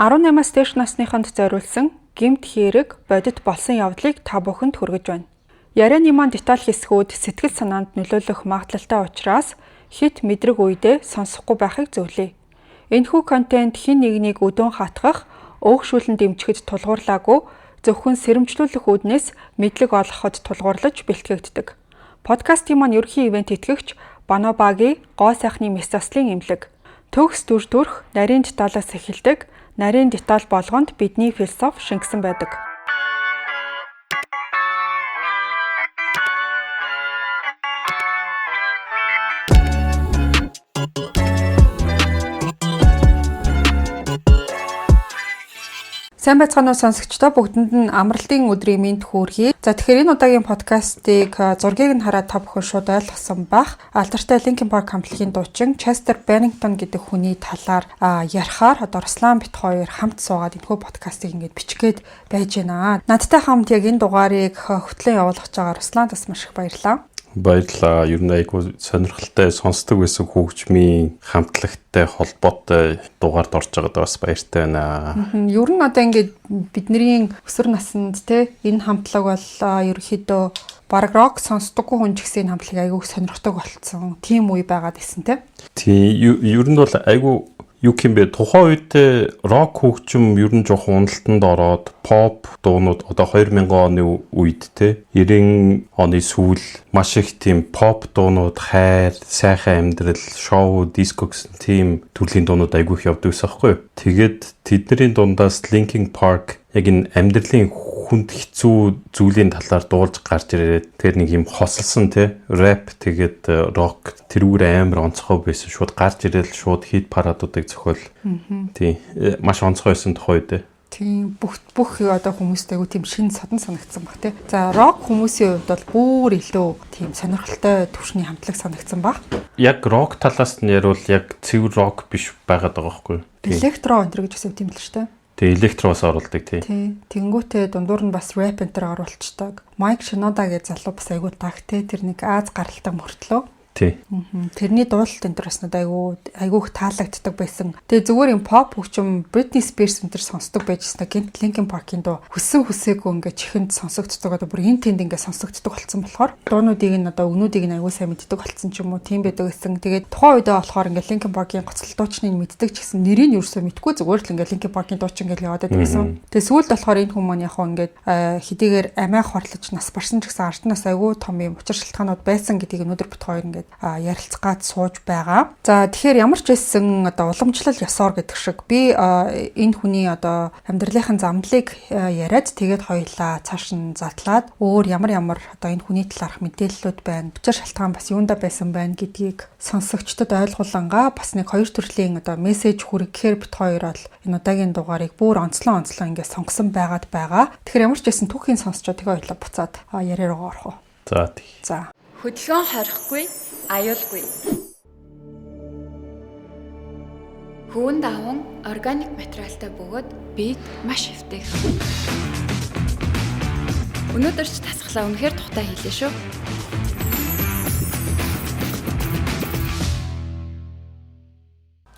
18-аас дээш насныханд зориулсан гэмт хэрэг бодит болсон явдлыг та бүхэнд хүргэж байна. Ярианы маань деталь хэсгүүд сэтгэл санаанд нөлөөлөх магадлалтай учраас хэт мэдрэг үедээ сонсохгүй байхыг зөвлөе. Энэхүү контент хэн нэгнийг өдөөн хатгах, өөгшүүлэн дэмжихэд тулгуурлаагүй зөвхөн сэрэмжлүүлэх үүднээс мэдлэг олгоход тулгуурлаж бэлтгэгддэг. Подкастын маань ерөнхий ивент итгэгч Банобаги гоо сайхны мэс заслын эмнэлэг. Төгс дүр төрх нарийн деталаас эхэлдэг. Нарийн деталь болгонд бидний философи шингэсэн байдаг. Сайн байцгаана уу сонсогчдоо, бүгдэнд нь амралтын өдрийн мэнд хүргэе. За, тэгэхээр энэ удаагийн подкастыг зургийг нь хараад та бүхэн шууд ойлгосон бах. Алдартай Linkin Park хамтлагийн дуучин Chester Bennington гэдэг хүний талаар ярихаар одоо Руслан бит хоёр хамт суугаад энэхүү подкастыг ингээд бичих гээд байж байна. Надтай хамт яг энэ дугаарыг хөтлөн явуулах гэж байгаа Русланд бас маш их баярлалаа. Баярлалаа. Ер нь айгүй сонирхолтой сонсдог байсан хөгжмийн хамтлагтай холбоотой дугаард орж байгаад бас баяртай байна. Ер нь одоо ингээд бидний өсвөр наснд те энэ хамтлаг бол ерөнхийдөө бараг рок сонсдоггүй хүн ч гэсэн энэ хамтлагийг айгүй сонирхдог болцсон. Тийм үе байгаад исэн те. Тийм, ер нь бол айгүй юу юм бэ? Тухайн үед рок хөгжим ер нь жоохон уналтанд ороод pop дуунууд одоо 2000 оны үед те 90 оны сүүл маш их тийм pop дуунууд, хайр, сайхан амьдрал, шоу, диско гэсэн тийм төрлийн дуунууд айгүй их явдаг байсан байхгүй юу? Тэгээд тэдний дундаас Linkin Park яг энэ амьдралын хүнд хэцүү зүйлийн талаар дуулж гарч ирээд, тэгээд нэг юм хосолсон те рэп, тэгээд рок тэрүүр амар онцгой байсан. Шууд гарч ирэл шууд хит парадуудыг зохиол. Тийм, маш онцгой байсан тухай үед. Тийм, бүх одоо хүмүүстэй айгу тийм шин содон санагдсан баг те. За, рок хүмүүсийн хувьд бол бүр илүү тийм сонирхолтой төвшний хамтлаг санагдсан баг. Яг рок талаас нь яривал яг цэвэр рок биш байгаад байгаа байхгүй юу? Электро энэ гэж бас тийм л шүү дээ. Тэгээ электроос оруулдаг тий. Тий. Тэнгүүтээ дундуур нь бас рэп энэ төр оруулцдаг. Майк Шинода гэж залуу бас айгу таг те. Тэр нэг Аз гаралтай мөртлөө. Тий. Тэрний дуулалт энэ төр бас надад айгу их таалагддаг байсан. Тэгээ зүгээр юм pop хөгжим Britney Spears энэ төр сонсдог байжсэн. Гинт Linkin Park-ийн дуу хүссэн хүсээгүй ингээ чихэнд сонсогддог. Одоо бүр энэ тэнд ингээ сонсогддог болсон болохоор дуунуудыг нь одоо өгнүүдийг нь айгу сайн мэддэг болсон ч юм уу, тийм байдаг гэсэн. Тэгээд тухайн үедээ болохоор ингээ Linkin Park-ийн гоцлол дуучныг мэддэг ч гэсэн нэрийг нь ерөөсөө мэдгүй, зүгээр л ингээ Linkin Park-ийн дуучин ингээл яваад байдаг гэсэн. Тэгээ сүүлд болохоор энэ хүмүүс маань яг ингээд хэдийгээр амиа хорлож нас барсан ч гэсэн ард нас айгу том юм учир шалтгаанууд байсан гэдгийг өнөөдөр бит хоёр ингээд ярилцах гад сууж байгаа. За, тэгэхээр ямар ч байсан одоо уламжлал ёсоор гэдэг шиг би энэ хүний одоо амьдралынхын замдлыг яриад, тэгээд хоёлаа цааш нь затлаад өөр ямар ямар одоо энэ хүний талаарх мэдээллүүд байна. Учир шалтгаан бас юунда байсан байна гэдгийг сонсогчдод ойлгуулангаа бас нэг хоёр төрлийн одоо мессеж хүргэхээр бит хоёр бол энэ удаагийн дугаарыг бүр онцлон онцлон ингээд сонгосон байгаад байгаа. Тэгэхээр ямар ч байсан түүхийн сонсчоо тэгээ хоёлаа буцаад яриа руугаа орох уу. За, тий. За. Хөдөлгөөн хорхгүй, аюулгүй. Хөвөн даван органик материалтай бөгөөд биед маш эвтэйхэн. Өнөөдөр ч тасгалаа үнэхээр тухтай хийлээ шүү.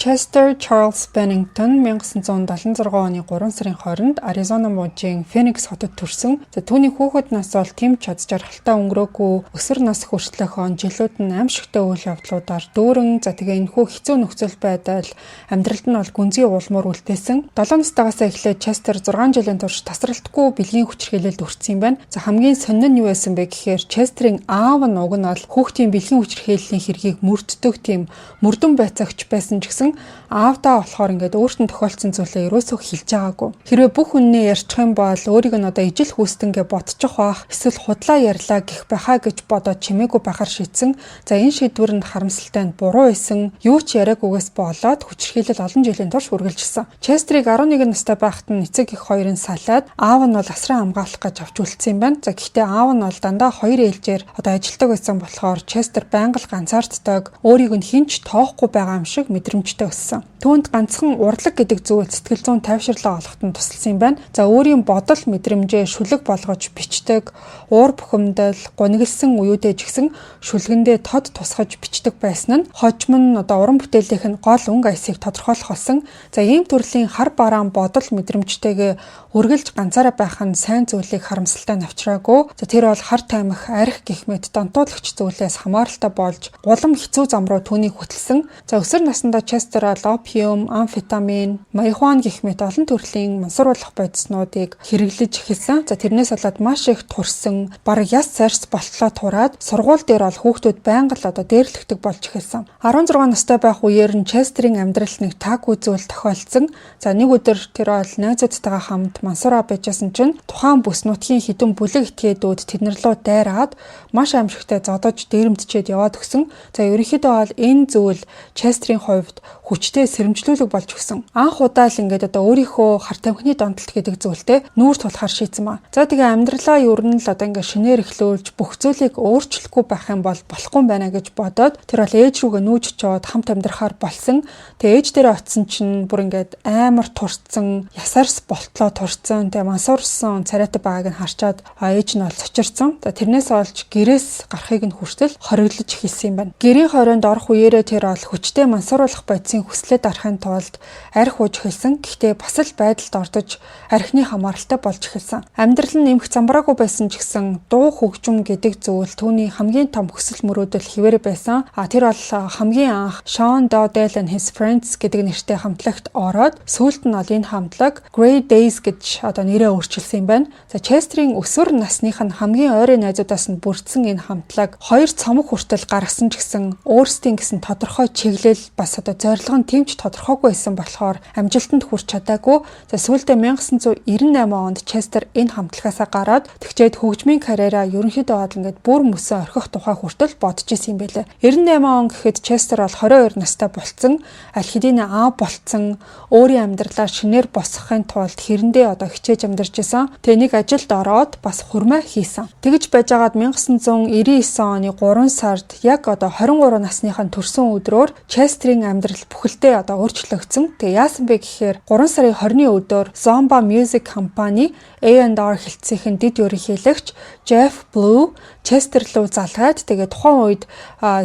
Chester Charles Bennington 1976 оны 3 сарын 20-нд Аризона мужийн Phoenix хотод төрсөн. За, түүний хүүхэд нас бол тэм чад жаргалтай өнгөрөөгүй, өсвөр нас хүртэлх он жилүүд нь аимшигтай үйл явдлуудаар дүүрэн, за тэгээ энэхүү хэцүү нөхцөл байдал амьдралд нь бол гүнзгий улмуур үлдээсэн. 7 настайгаас эхлээд Chester 6 жилийн турш тасралтгүй бэлгийн хүчирхийлэлд өртсөн юм байна. За, хамгийн сонин нь юу байсан бэ гэхээр Chester-ийн аав нь уг нь бол хүүхдийн бэлгийн хүчирхийллийн хэргийг мөрддөг тийм мөрдөн байцаагч байсан ч гэсэн аавдаа болохоор ингээд өөрт нь тохиолдсон зүйлээ ерөөсөө хэлж байгаагүй. Хэрвээ бүх үннээ ярьчих юм бол өөрийг нь одоо ижил хүүстэн гэж бодчих байх, эсвэл худлаа ярьлаа гэх байхаа гэж бодоод чимээгүй байхаар шийдсэн. За, энэ шийдвэр нь харамсалтай нь буруу байсан. Юу ч яриаггүйгээс болоод хүчирхийлэл олон жилийн турш үргэлжилсэн. Честерийг 11 настай байхад нь эцэг эх хоёрын салаад аав нь бол асран хамгаалах гэж авч үлдсэн юм байна. За, гэхдээ аав нь бол дандаа хоёр ээлжээр одоо ажилтдаг байсан болохоор Честер байнга л ганцаарддаг, өөрийг нь хэн ч тоохгүй байгаа юм шиг мэдрэмжтэй чанартай өссөн. Түүнд ганцхан урлаг гэдэг зүйл сэтгэл зүйн тайвширлаа олоход нь тусалсан юм байна. За, өөрийн бодол мэдрэмжээ шүлэг болгож бичдэг, уур бухимдал, гунигласан үеүдээ ч гэсэн шүлгэндээ тод тусгаж бичдэг байсан нь хожим нь одоо уран бүтээлийнх нь гол өнгө аясыг тодорхойлох болсон. За, ийм төрлийн хар бараан бодол мэдрэмжтэйгээ үргэлж ганцаараа байх нь сайн зүйлийг харамсалтай нь авчираагүй. За, тэр бол хар тамхи, архи гэх мэт донтуулагч зүйлээс хамааралтай болж улам хэцүү зам руу түүнийг хөтөлсөн. За, өсвөр насндаа Chester опиум, амфетамин, марихуана гэх мэт олон төрлийн мансууруулах бодиснуудыг хэрэглэж эхэлсэн. За, тэрнээс болоод маш их турсан, бараг яс сарьс болтлоо тураад сургууль дээр бол хүүхдүүд байнга л одоо дээрлэгдэг болж эхэлсэн. 16 настай байх үеэр нь Chester-ийн амьдралд нэг таагүй зүйл тохиолдсон. За, нэг өдөр тэр бол найзуудтайгаа хамт мансуураа байжсэн чинь тухайн бүс нутгийн хэдэн бүлэг этгээдүүд тэднэр лүү дайраад маш аимшигтай зодож дээрэмдчихэд яваад өгсөн. За, ерөнхийдөө бол энэ зүйл Chester-ийн хувьд хүчтэй сэрэмжлүүлэг болж өгсөн. Анх удаа л ингээд одоо өөрийнхөө хар тамхины донтолт гэдэг зүйлтэй нүүр тулахаар шийдсэн ба. За, тэгээ амьдралаа ер нь л одоо ингээд шинээр эхлүүлж бүх зүйлийг өөрчлөхгүй байх юм бол болохгүй юм байна гэж бодоод тэр бол ээж рүүгээ нүүж очиод хамт амьдрахаар болсон. Тэгээ ээж дээрээ очисон чинь бүр ингээд амар турцсан, ясаарс болтлоо турцсан, тэгээ мансуурсан царайтай байгааг нь харчаад ээж нь бол цочирсан. Тэрнээс олж гэрээс гарахыг нь хүртэл хориглож эхэлсэн юм байна. Гэрийн хорионд орох үеэрээ тэр бол хүчтэй мансууруулах бодисын хүслээ дарахын тулд архи ууж эхэлсэн. Гэхдээ бас л байдалд ордож архины хамааралтай болж эхэлсэн. Амьдрал нь нэмэх замбраагүй байсан ч гэсэн дуу хөгжим гэдэг зүйл түүний хамгийн том хүсэл мөрөөдөл хэвээр байсан. А тэр бол хамгийн анх Sean Dowdell and His Friends гэдэг нэртэй хамтлагт ороод сүүлд нь бол энэ хамтлаг Grey Daze гэж одоо нэрээ өөрчилсөн юм байна. За, Chester-ийн өсвөр насных нь хамгийн ойрын найзуудаас нь бүрдсэн энэ хамтлаг хоёр цомог хүртэл гаргасан ч гэсэн өөрсдийн гэсэн тодорхой чиглэл, бас одоо зорилго нь тийм ч тодорхойгүй байсан болохоор амжилтанд хүрч чадаагүй. За, сүүлдээ 1998 онд Chester энэ хамтлагаасаа гараад тэгчээд хөгжмийн карьераа ерөнхийдөө бол ингээд бүр мөсөө орхих тухай хүртэл бодож исэн юм байлээ. 98 он гэхэд Chester бол 22 настай болцсон, аль хэдийн аав болцсон, өөрийн амьдралаа шинээр босгохын тулд хэрэндээ одоо хичээж амьдарч исэн. Тэгээ нэг ажилд ороод бас хурмаа хийсэн. Тэгж байжгаад 1999 оны 3 сард яг одоо 23 насныхаа төрсөн өдрөөр Chester-ийн амьдрал бүхэлдээ одоо өөрчлөгдсөн. Тэгээ яасан бэ гэхээр 3 сарын 20-ны өдөр Zomba Music Company A&R хэлтсийн дэд ерөнхийлөгч Jeff Blue Chester руу залгаад, тэгээ тухайн үед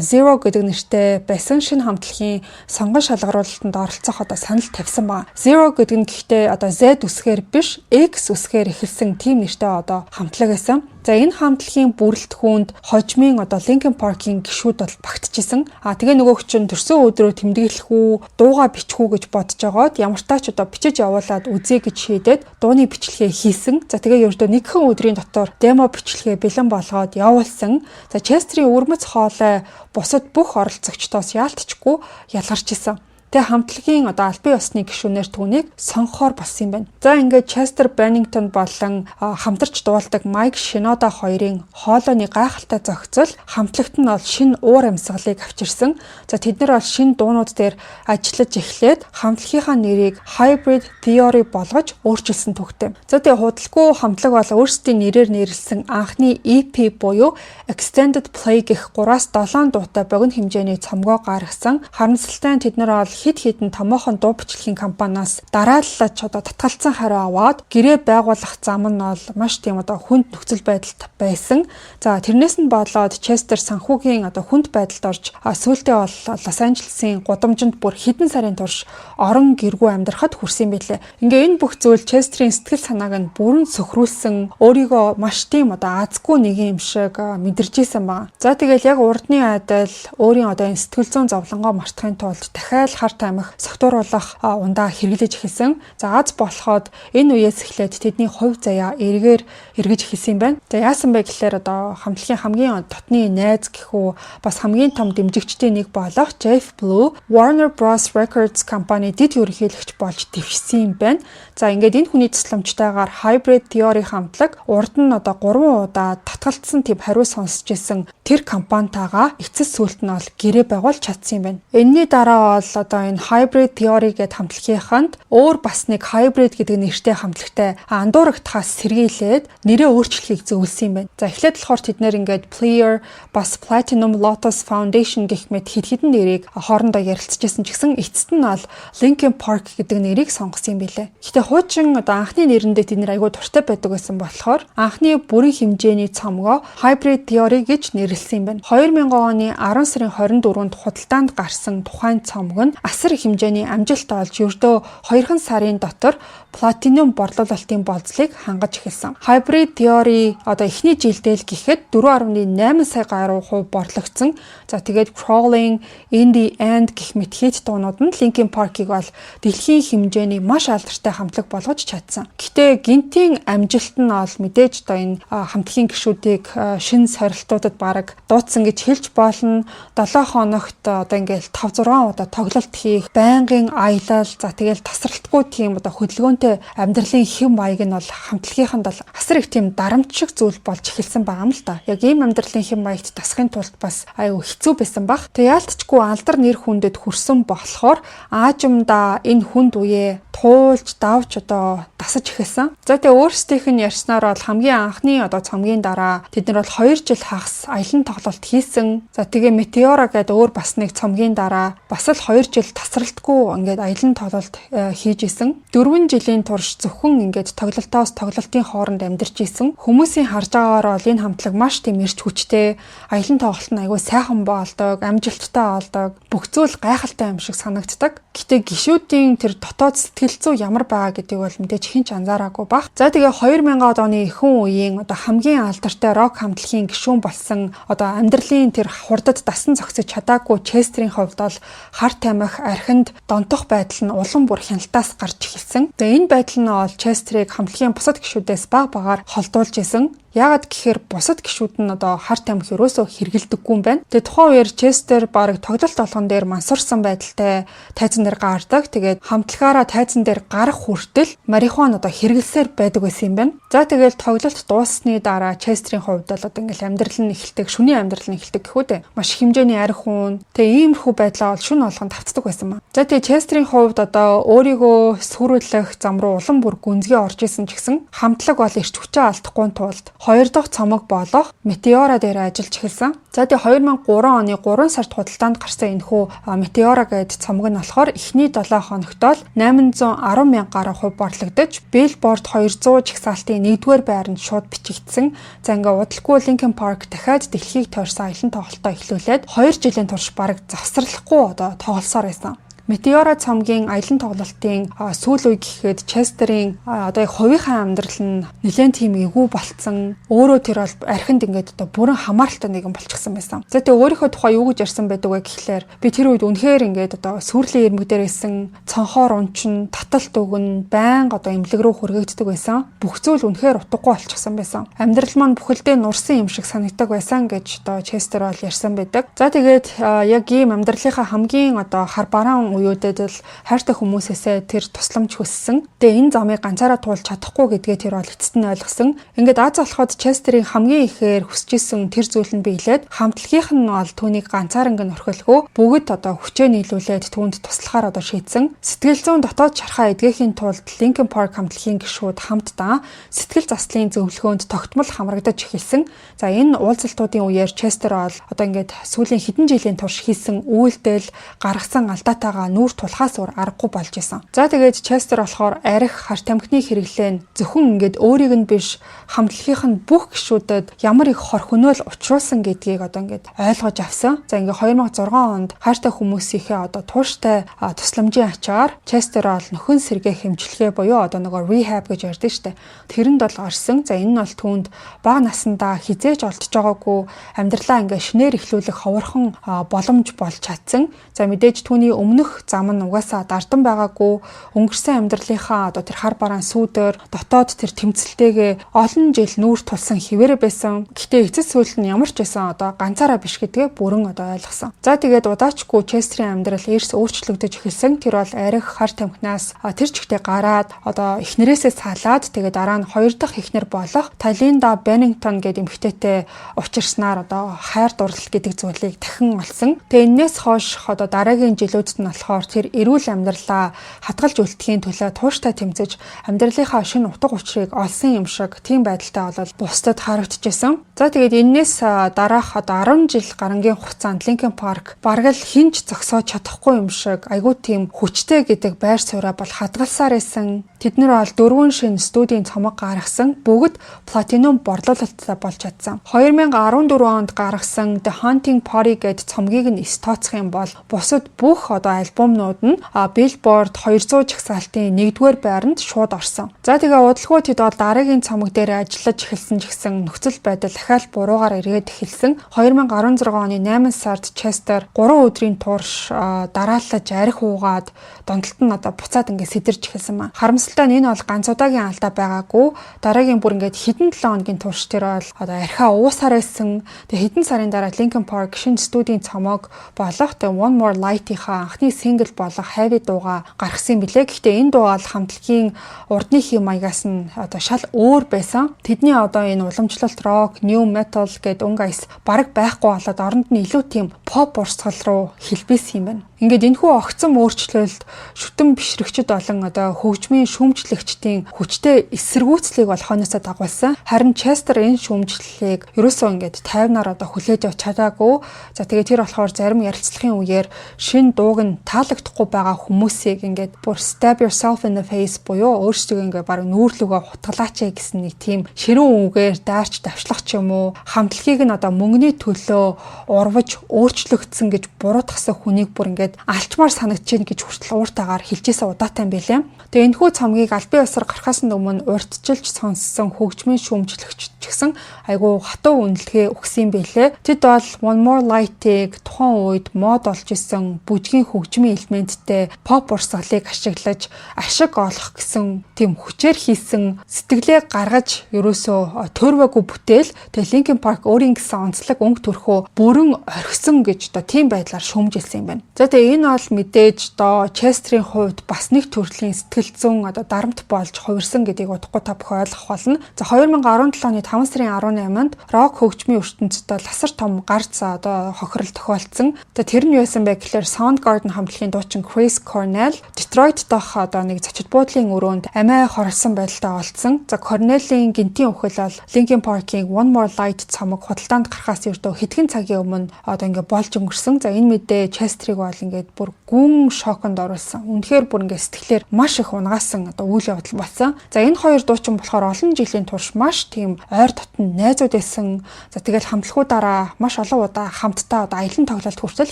Zero гэдэг нэртэй байсан шинэ хамтлагийн сонгон шалгаруулалтанд оролцох одоо санал тавьсан ба. Zero гэдэг нь гэхдээ одоо Z үсгээр биш, X үсгээр эхэлсэн тийм нэртэй одоо хамтлаг байсан. За, энэ хамтлагийн бүрэлдэхүүнд хожмын одоо Linkin Park-ийн гишүүд бол багтжсэн. А тэгээ нөгөөх чинь төрсөн өдрөө тэмдэглэх үү, дуугаа бичих үү гэж бодож байгаад ямар тач одоо бичиж явуулаад үзье гэж шийдээд дууны бичлэгээ хийсэн. За, тэгээ ердөө нэгхэн өдрийн дотор демо бичлэгээ бэлэн болгоод явуулсан. За, Chester-ийн өвөрмөц хоолой бусад бүх оролцогчдоос яалтчгүй ялгарч исэн. Тэгээ хамтлагийн одоо албан ёсны гишүүнээр түүнийг сонгохоор болсон юм байна. За, ингээд Chester Bennington болон хамтарч дуулдаг Mike Shinoda хоёрын хоолойны гайхалтай зохицол хамтлагт нь бол шинэ уур амьсгалыг авчирсан. За, тэд нар бол шинэ дуунууд дээр ажиллаж эхлээд хамтлагийнхаа нэрийг Hybrid Theory болгож өөрчилсөн түүхтэй. За, тэгээ худалгүй хамтлаг бол өөрсдийн нэрээр нэрлэсэн анхны EP буюу Extended Play гэх 3-7 дуутай богино хэмжээний цомгоо гаргасан. Харамсалтай нь тэд нар бол хэд хэдэн томоохон дуу бичлэгийн компаниас дарааллаач одоо татгалцсан хариу аваад гэрээ байгуулах зам нь бол маш тийм одоо хүнд нөхцөл байдалд байсан. За, тэрнээс нь болоод Chester санхүүгийн одоо хүнд байдалд орж сүүлдээ бол Лос Анжелесын гудамжинд бүр хэдэн сарын турш орон гэргүй амьдрахад хүрсэн юм билээ. Ингээ энэ бүх зүйл Chester-ийн сэтгэл санааг нь бүрэн сөхрүүлсэн, өөрийгөө маш тийм одоо азгүй нэг юм шиг мэдэрч исэн байна. За, тэгэл яг урдны айдал өөрийн одоо энэ сэтгэл зүйн зовлонгоо мартахын тулд дахиад хар тамхи, согтууруулах ундаа хэрэглэж эхэлсэн. За, аз болоход энэ үеэс эхлээд тэдний хувь заяа эргээр эргэж эхэлсэн юм байна. За, яасан бэ гэхээр одоо хамтлагийн хамгийн дотны найз гэх үү, бас хамгийн том дэмжигчдийн нэг болох Jeff Blue Warner Bros Records компани дэд ерөнхийлөгч болж дэвшсэн юм байна. За, ингээд энэ хүний тусламжтайгаар Hybrid Theory хамтлаг урд нь одоо 3 удаа татгалцсан тийм хариу сонсч исэн тэр компанитайгаа эцэс сүүлд нь бол гэрээ байгуулж чадсан юм байна. Энэний дараа бол одоо одоо энэ Hybrid Theory гэдэг хамтлагийнханд өөр бас нэг Hybrid гэдэг нэртэй хамтлагтай андуурагдахаас сэргийлээд нэрээ өөрчлөхийг зөвлөсөн юм байна. За, эхлээд болохоор тэд нэр ингээд Player, бас Platinum Lotus Foundation гэх мэт хэд хэдэн нэрийг хоорондоо ярилцчихсан ч гэсэн эцэст нь бол Linkin Park гэдэг нэрийг сонгосон юм билээ. Гэхдээ хуучин одоо анхны нэрэндээ тэд нэр айгүй дуртай байдаг байсан болохоор анхны бүрэн хэмжээний цомгоо Hybrid Theory гэж нэрлэсэн юм байна. 2000 оны 10 сарын 24-нд худалдаанд гарсан тухайн цомог нь асар их хэмжээний амжилт олж, ердөө 2 сарын дотор платинум борлуулалтын болзлыг хангаж эхэлсэн. Hybrid Theory одоо эхний жилдээ л гэхэд 4.8 сая гаруй хувь борлогдсон. За, тэгээд Crawling, In the End гэх мэт хит дуунууд нь Linkin Park-ыг бол дэлхийн хэмжээний маш алдартай хамтлаг болгож чадсан. Гэхдээ гэнэтийн амжилт нь бол мэдээж одоо энэ хамтлагийн гишүүдийг шинэ сорилтуудад бараг дуудсан гэж хэлж болно. 7 хоногт одоо ингээл 5 6 удаа тоглолт хийх, байнгын аялал, за тэгэл тасралтгүй тийм одоо хөдөлгөөнтэй амьдралын хэв маяг нь бол хамтлагийнханд бол асар их тийм дарамт шиг зүйл болж эхэлсэн байгаа юм л да. Яг ийм амьдралын хэв маягт дасахын тулд бас аюу хэцүү байсан баг. Тэгээ яалтчгүй алдар нэр хүндэд хүрсэн болохоор аажимдаа энэ хүнд үеэ туулж давж одоо дасаж эхэлсэн. За, тэгээ өөрсдийнх нь ярьснаар бол хамгийн анхны одоо цомгийн дараа тэд нар бол 2 жил хагас аялан тоглолт хийсэн. За, тэгээ Meteora гэдэг өөр бас нэг цомгийн дараа бас л 2 жил тасралтгүй ингээд аялан тоглолт хийж исэн. 4 жилийн турш зөвхөн ингээд тоглолтоос тоглолтын хооронд амьдарч исэн. Хүмүүсийн харж байгаагаар бол энэ хамтлаг маш тийм эрч хүчтэй, аялан тоглолт нь айгүй сайхан болдог, амжилттай болдог, бүх зүйл гайхалтай юм шиг санагддаг. Гэхдээ гишүүдийн тэр дотоод сэтгэл зүй ямар байгаа гэдгийг бол мэдээж хэн ч анзаараагүй байх. За, тэгээ 2000-ад оны ихэнх үеийн одоо хамгийн алдартай рок хамтлагийн гишүүн болсон, одоо амьдралын тэр хурдад дасан зогсож чадаагүй Честерийн хувьд бол хар тамхи, архинд донтох байдал нь улам бүр хяналтаас гарч эхэлсэн. Тэгээ энэ байдал нь бол Честерийг хамтлагийн бусад гишүүдээс бага багаар холдуулж исэн. Яагаад гэхээр бусад гишүүд нь одоо хар тамхи ерөөсөө хэрэглэдэггүй юм байна. Тэгээ тухайн үеэр Честер бараг тоглолт болгон дээр мансуурсан байдалтай тайзан дээр гардаг. Тэгээд хамтлагаараа тайзан дээр гарах хүртэл марихуана одоо хэрэглэсээр байдаг байсан юм байна. За, тэгэл тоглолт дууссаны дараа Честерийн хувьд бол одоо ингээл амьдрал нь эхэлдэг, шөнийн амьдрал нь эхэлдэг гэхүү дээ. Маш их хэмжээний архи уун. Тэгээ иймэрхүү байдлаа бол шөнө болгон давтдаг байсан маа. За, тэгээ Честерийн хувьд одоо өөрийгөө сүрүүлэх зам руу улам бүр гүнзгий орж исэн ч гэсэн хамтлаг бол эрч хүчээ алдахгүй тулд хоёр дахь цомог болох Meteora дээр ажиллаж эхэлсэн. За, тэгээ 2003 оны 3 сард худалдаанд гарсан энэхүү Meteora гэдэг цомог нь болохоор эхний 7 хоногт л 810 мянга гаруй хувь борлогдож, Billboard 200 жагсаалтын 1-р байранд шууд бичигдсэн. За, ингээ удалгүй Linkin Park дахиад дэлхийг тойрсон аялан тоглолтоо эхлүүлээд 2 жилийн турш бараг завсарлахгүй одоо тоглосоор байсан. Meteora цомгийн аялан тоглолтын сүүл үе гэхэд Честерийн одоо яг хувийнхаа амьдрал нь нэлээд тийм эвгүй болцсон. Өөрөө тэр бол архинд ингээд одоо бүрэн хамааралтай нэгэн болчихсон байсан. За, тэгээ өөрийнхөө тухай юу гэж ярьсан байдаг вэ гэхлээр би тэр үед үнэхээр ингээд одоо сүрлийн ирмэг дээр байсан, цонхоор унчин, таталт өгнө, байнга одоо эмнэлэг рүү хүргээгддэг байсан. Бүх зүйл үнэхээр утгагүй болчихсон байсан. Амьдрал маань бүхэлдээ нурсан юм шиг санагдаг байсан гэж одоо Честер бол ярьсан байдаг. За, тэгээд яг ийм амьдралынхаа хамгийн одоо хар бараан үеүүдэд л хайртай хүмүүсээсээ тэр тусламж хүссэн. Тэгээ энэ замыг ганцаараа туулж чадахгүй гэдгээ тэр бол эцэст нь ойлгосон. Ингээд аз олоход Честерийн хамгийн ихээр хүсэж исэн тэр зүйл нь биелээд, хамтлагийнх нь бол түүнийг ганцаараа ингэ орхилгүй, бүгд одоо хүчээ нийлүүлээд түүнд туслахаар одоо шийдсэн. Сэтгэл зүйн дотоод шархаа эдгэхийн тулд Linkin Park хамтлагийн гишүүд хамтдаа сэтгэл заслын зөвлөгөөнд тогтмол хамрагдаж эхэлсэн. За, энэ уулзалтуудын үеэр Честер бол одоо ингээд сүүлийн хэдэн жилийн турш хийсэн үйлдэл, гаргасан алдаатайгаа нүүр тулахаас өөр аргагүй болж исэн. За, тэгээд Честер болохоор архи, хар тамхины хэрэглээ нь зөвхөн ингээд өөрийг нь биш, хамтлагийнх нь бүх гишүүдэд ямар их хор хөнөөл учруулсан гэдгийг одоо ингээд ойлгож авсан. За, ингээд 2006 онд хайртай хүмүүсийнхээ одоо тууштай тусламжийн ачаар Честер бол нөхөн сэргээх эмчилгээ буюу одоо нөгөө rehab гэж ярьдаг штэ. Тэрэнд бол орсон. За, энэ нь бол түүнд бага насндаа хэзээ ч олдож байгаагүй амьдралаа ингээд шинээр эхлүүлэх ховорхон боломж болж чадсан. За, мэдээж түүний өмнөх зам нь угаасаа дардан байгаагүй, өнгөрсөн амьдралынхаа одоо тэр хар бараан сүүдэр, дотоод тэр тэмцэлтэйгээ олон жил нүүр тулсан хэвээрээ байсан. Гэхдээ эцэс сүүлд нь ямар ч байсан одоо ганцаараа биш гэдгээ бүрэн одоо ойлгосон. За, тэгээд удаачгүй Честерийн амьдрал эрс өөрчлөгдөж эхэлсэн. Тэр бол архи, хар тамхинаас тэр чигтээ гараад, одоо эхнэрээсээ салаад, тэгээд дараа нь хоёр дахь эхнэр болох Талинда Беннингтон гэдэг эмэгтэйтэй учирснаар одоо хайр дурлал гэдэг зүйлийг дахин олсон. Тэгээ энээс хойш одоо дараагийн жилүүдэд нь болохоор болохоор тэр эрүүл амьдралаа хадгалж үлдэхийн төлөө тууштай тэмцэж, амьдралынхаа шинэ утга учирыг олсон юм шиг тийм байдалтай бол бусдад харагдчихсан. За, тэгээд энээс дараах одоо 10 жил гарангийн хугацаанд Linkin Park бараг л хэн ч зогсоож чадахгүй юм шиг айгүй тийм хүчтэй гэдэг байр сууриа бол хадгалсаар байсан. Тэд нар бол дөрвөн шинэ студийн цомог гаргасан. Бүгд platinum борлуулалттай болж чадсан. 2014 онд гаргасан The Hunting Party гэдэг цомгийг нь эс тооцох юм бол бусад бүх одоо альбомнууд нь Billboard 200 жагсаалтын 1-р байранд шууд орсон. За, тэгээ удалгүй тэд бол дараагийн цомог дээр ажиллаж эхэлсэн ч гэсэн нөхцөл байдал дахиад буруугаар эргээд эхэлсэн. 2016 оны 8 сард Chester 3 өдрийн турш дараалаж архи уугаад, донтолт нь одоо буцаад ингээд сэтэрч эхэлсэн маа. Харамсалтай нь энэ бол ганц удаагийн алдаа байгаагүй. Дараагийн бүр ингээд хэдэн 7 хоногийн турш тэр бол одоо архиа уусаар байсан. Тэгээ хэдэн сарын дараа Linkin Park шинэ студийн цомог болох тэгээ One More Light-ийнхаа анхны сингл болох Heavy дуугаа гаргасан юм билээ. Гэхдээ энэ дуу бол хамтлагийн урдны хэв маягаас нь одоо шал өөр байсан. Тэдний одоо энэ уламжлалт rock, nu metal гэдэг өнгө аяс бараг байхгүй болоод оронд нь илүү тийм pop урсгал руу хэлбэсэн юм байна. Ингээд энэхүү огцом өөрчлөлт шүтэн бишрэгчид болон одоо хөгжмийн шүүмжлэгчдийн хүчтэй эсэргүүцлийг бол хойноосоо дагуулсан. Харин Chester энэ шүүмжлэлийг ерөөсөө ингээд тайвнаар одоо хүлээж авч чадаагүй. За, тэгээд тэр болохоор зарим ярилцлагын үеэр шинэ дууг нь таалагдахгүй байгаа хүмүүсийг ингээд бүр "stab yourself in the face" буюу өөрсдөө ингээд бараг нүүр лүүгээ хутгалаач гэсэн нэг тийм ширүүн үгээр дайрч давшлах ч юм уу, хамтлагийг нь одоо мөнгөний төлөө урвж өөрчлөгдсөн гэж буруутгасан хүнийг бүр ингээд алчмаар санагдчихээн гэж хүртэл ууртайгаар хэлжсэн удаатай юм билээ. Тэгээ энэхүү цомгийг албан ёсоор гарахаас өмнө урьдчилж сонссон хөгжмийн шүүмжлэгч ч гэсэн айгүй хатуу үнэлгээ өгсөн юм билээ. Тэд бол One More Light-ыг тухайн үед мод болж исэн бүжгийн хөгжмийн элементтэй pop урсгалыг ашиглаж ашиг олох гэсэн тийм хүчээр хийсэн сэтгэлээ гаргаж ерөөсөө төөрвөөгүй бүтээл, тэгээ Linkin Park өөрийн гэсэн онцлог өнгө төрхөө бүрэн орхисон гэж одоо тийм байдлаар шүүмжилсэн юм байна. За, тэгээ энэ бол мэдээж доо Chester-ийн хувьд бас нэг төрлийн сэтгэл зүйн одоо дарамт болж хувирсан гэдгийг удахгүй та бүхэн ойлгох болно. За, 2017 оны 5 сарын 18-нд рок хөгжмийн ертөнцид ласар том гарц одоо хохирол тохиолдсон. Тэгээ тэр нь юу байсан бэ гэхээр Soundgarden хамтлагийн дуучин Chris Cornell Detroit дахь одоо нэг зочид буудлын өрөөнд амиа хорлосон байдалтай олдсон. За, Cornell-ийн гэнэтийн үхэл бол Linkin Park-ийн One More Light цомог худалдаанд гарахаас ердөө хэдхэн цагийн өмнө одоо ингээ болж өнгөрсөн. За, энэ мэдээ Chester-ыг бол ингээд бүр гүн шоконд оруулсан. Үнэхээр бүр ингээ сэтгэлээр маш их унагаасан одоо үйл явдал болсон. За, энэ хоёр дуучин болохоор олон жилийн турш маш тийм ойр дотн найзууд байсан. За, тэгэл хамтлагуудаараа маш олон удаа хамтдаа одоо аялан тоглолт хүртэл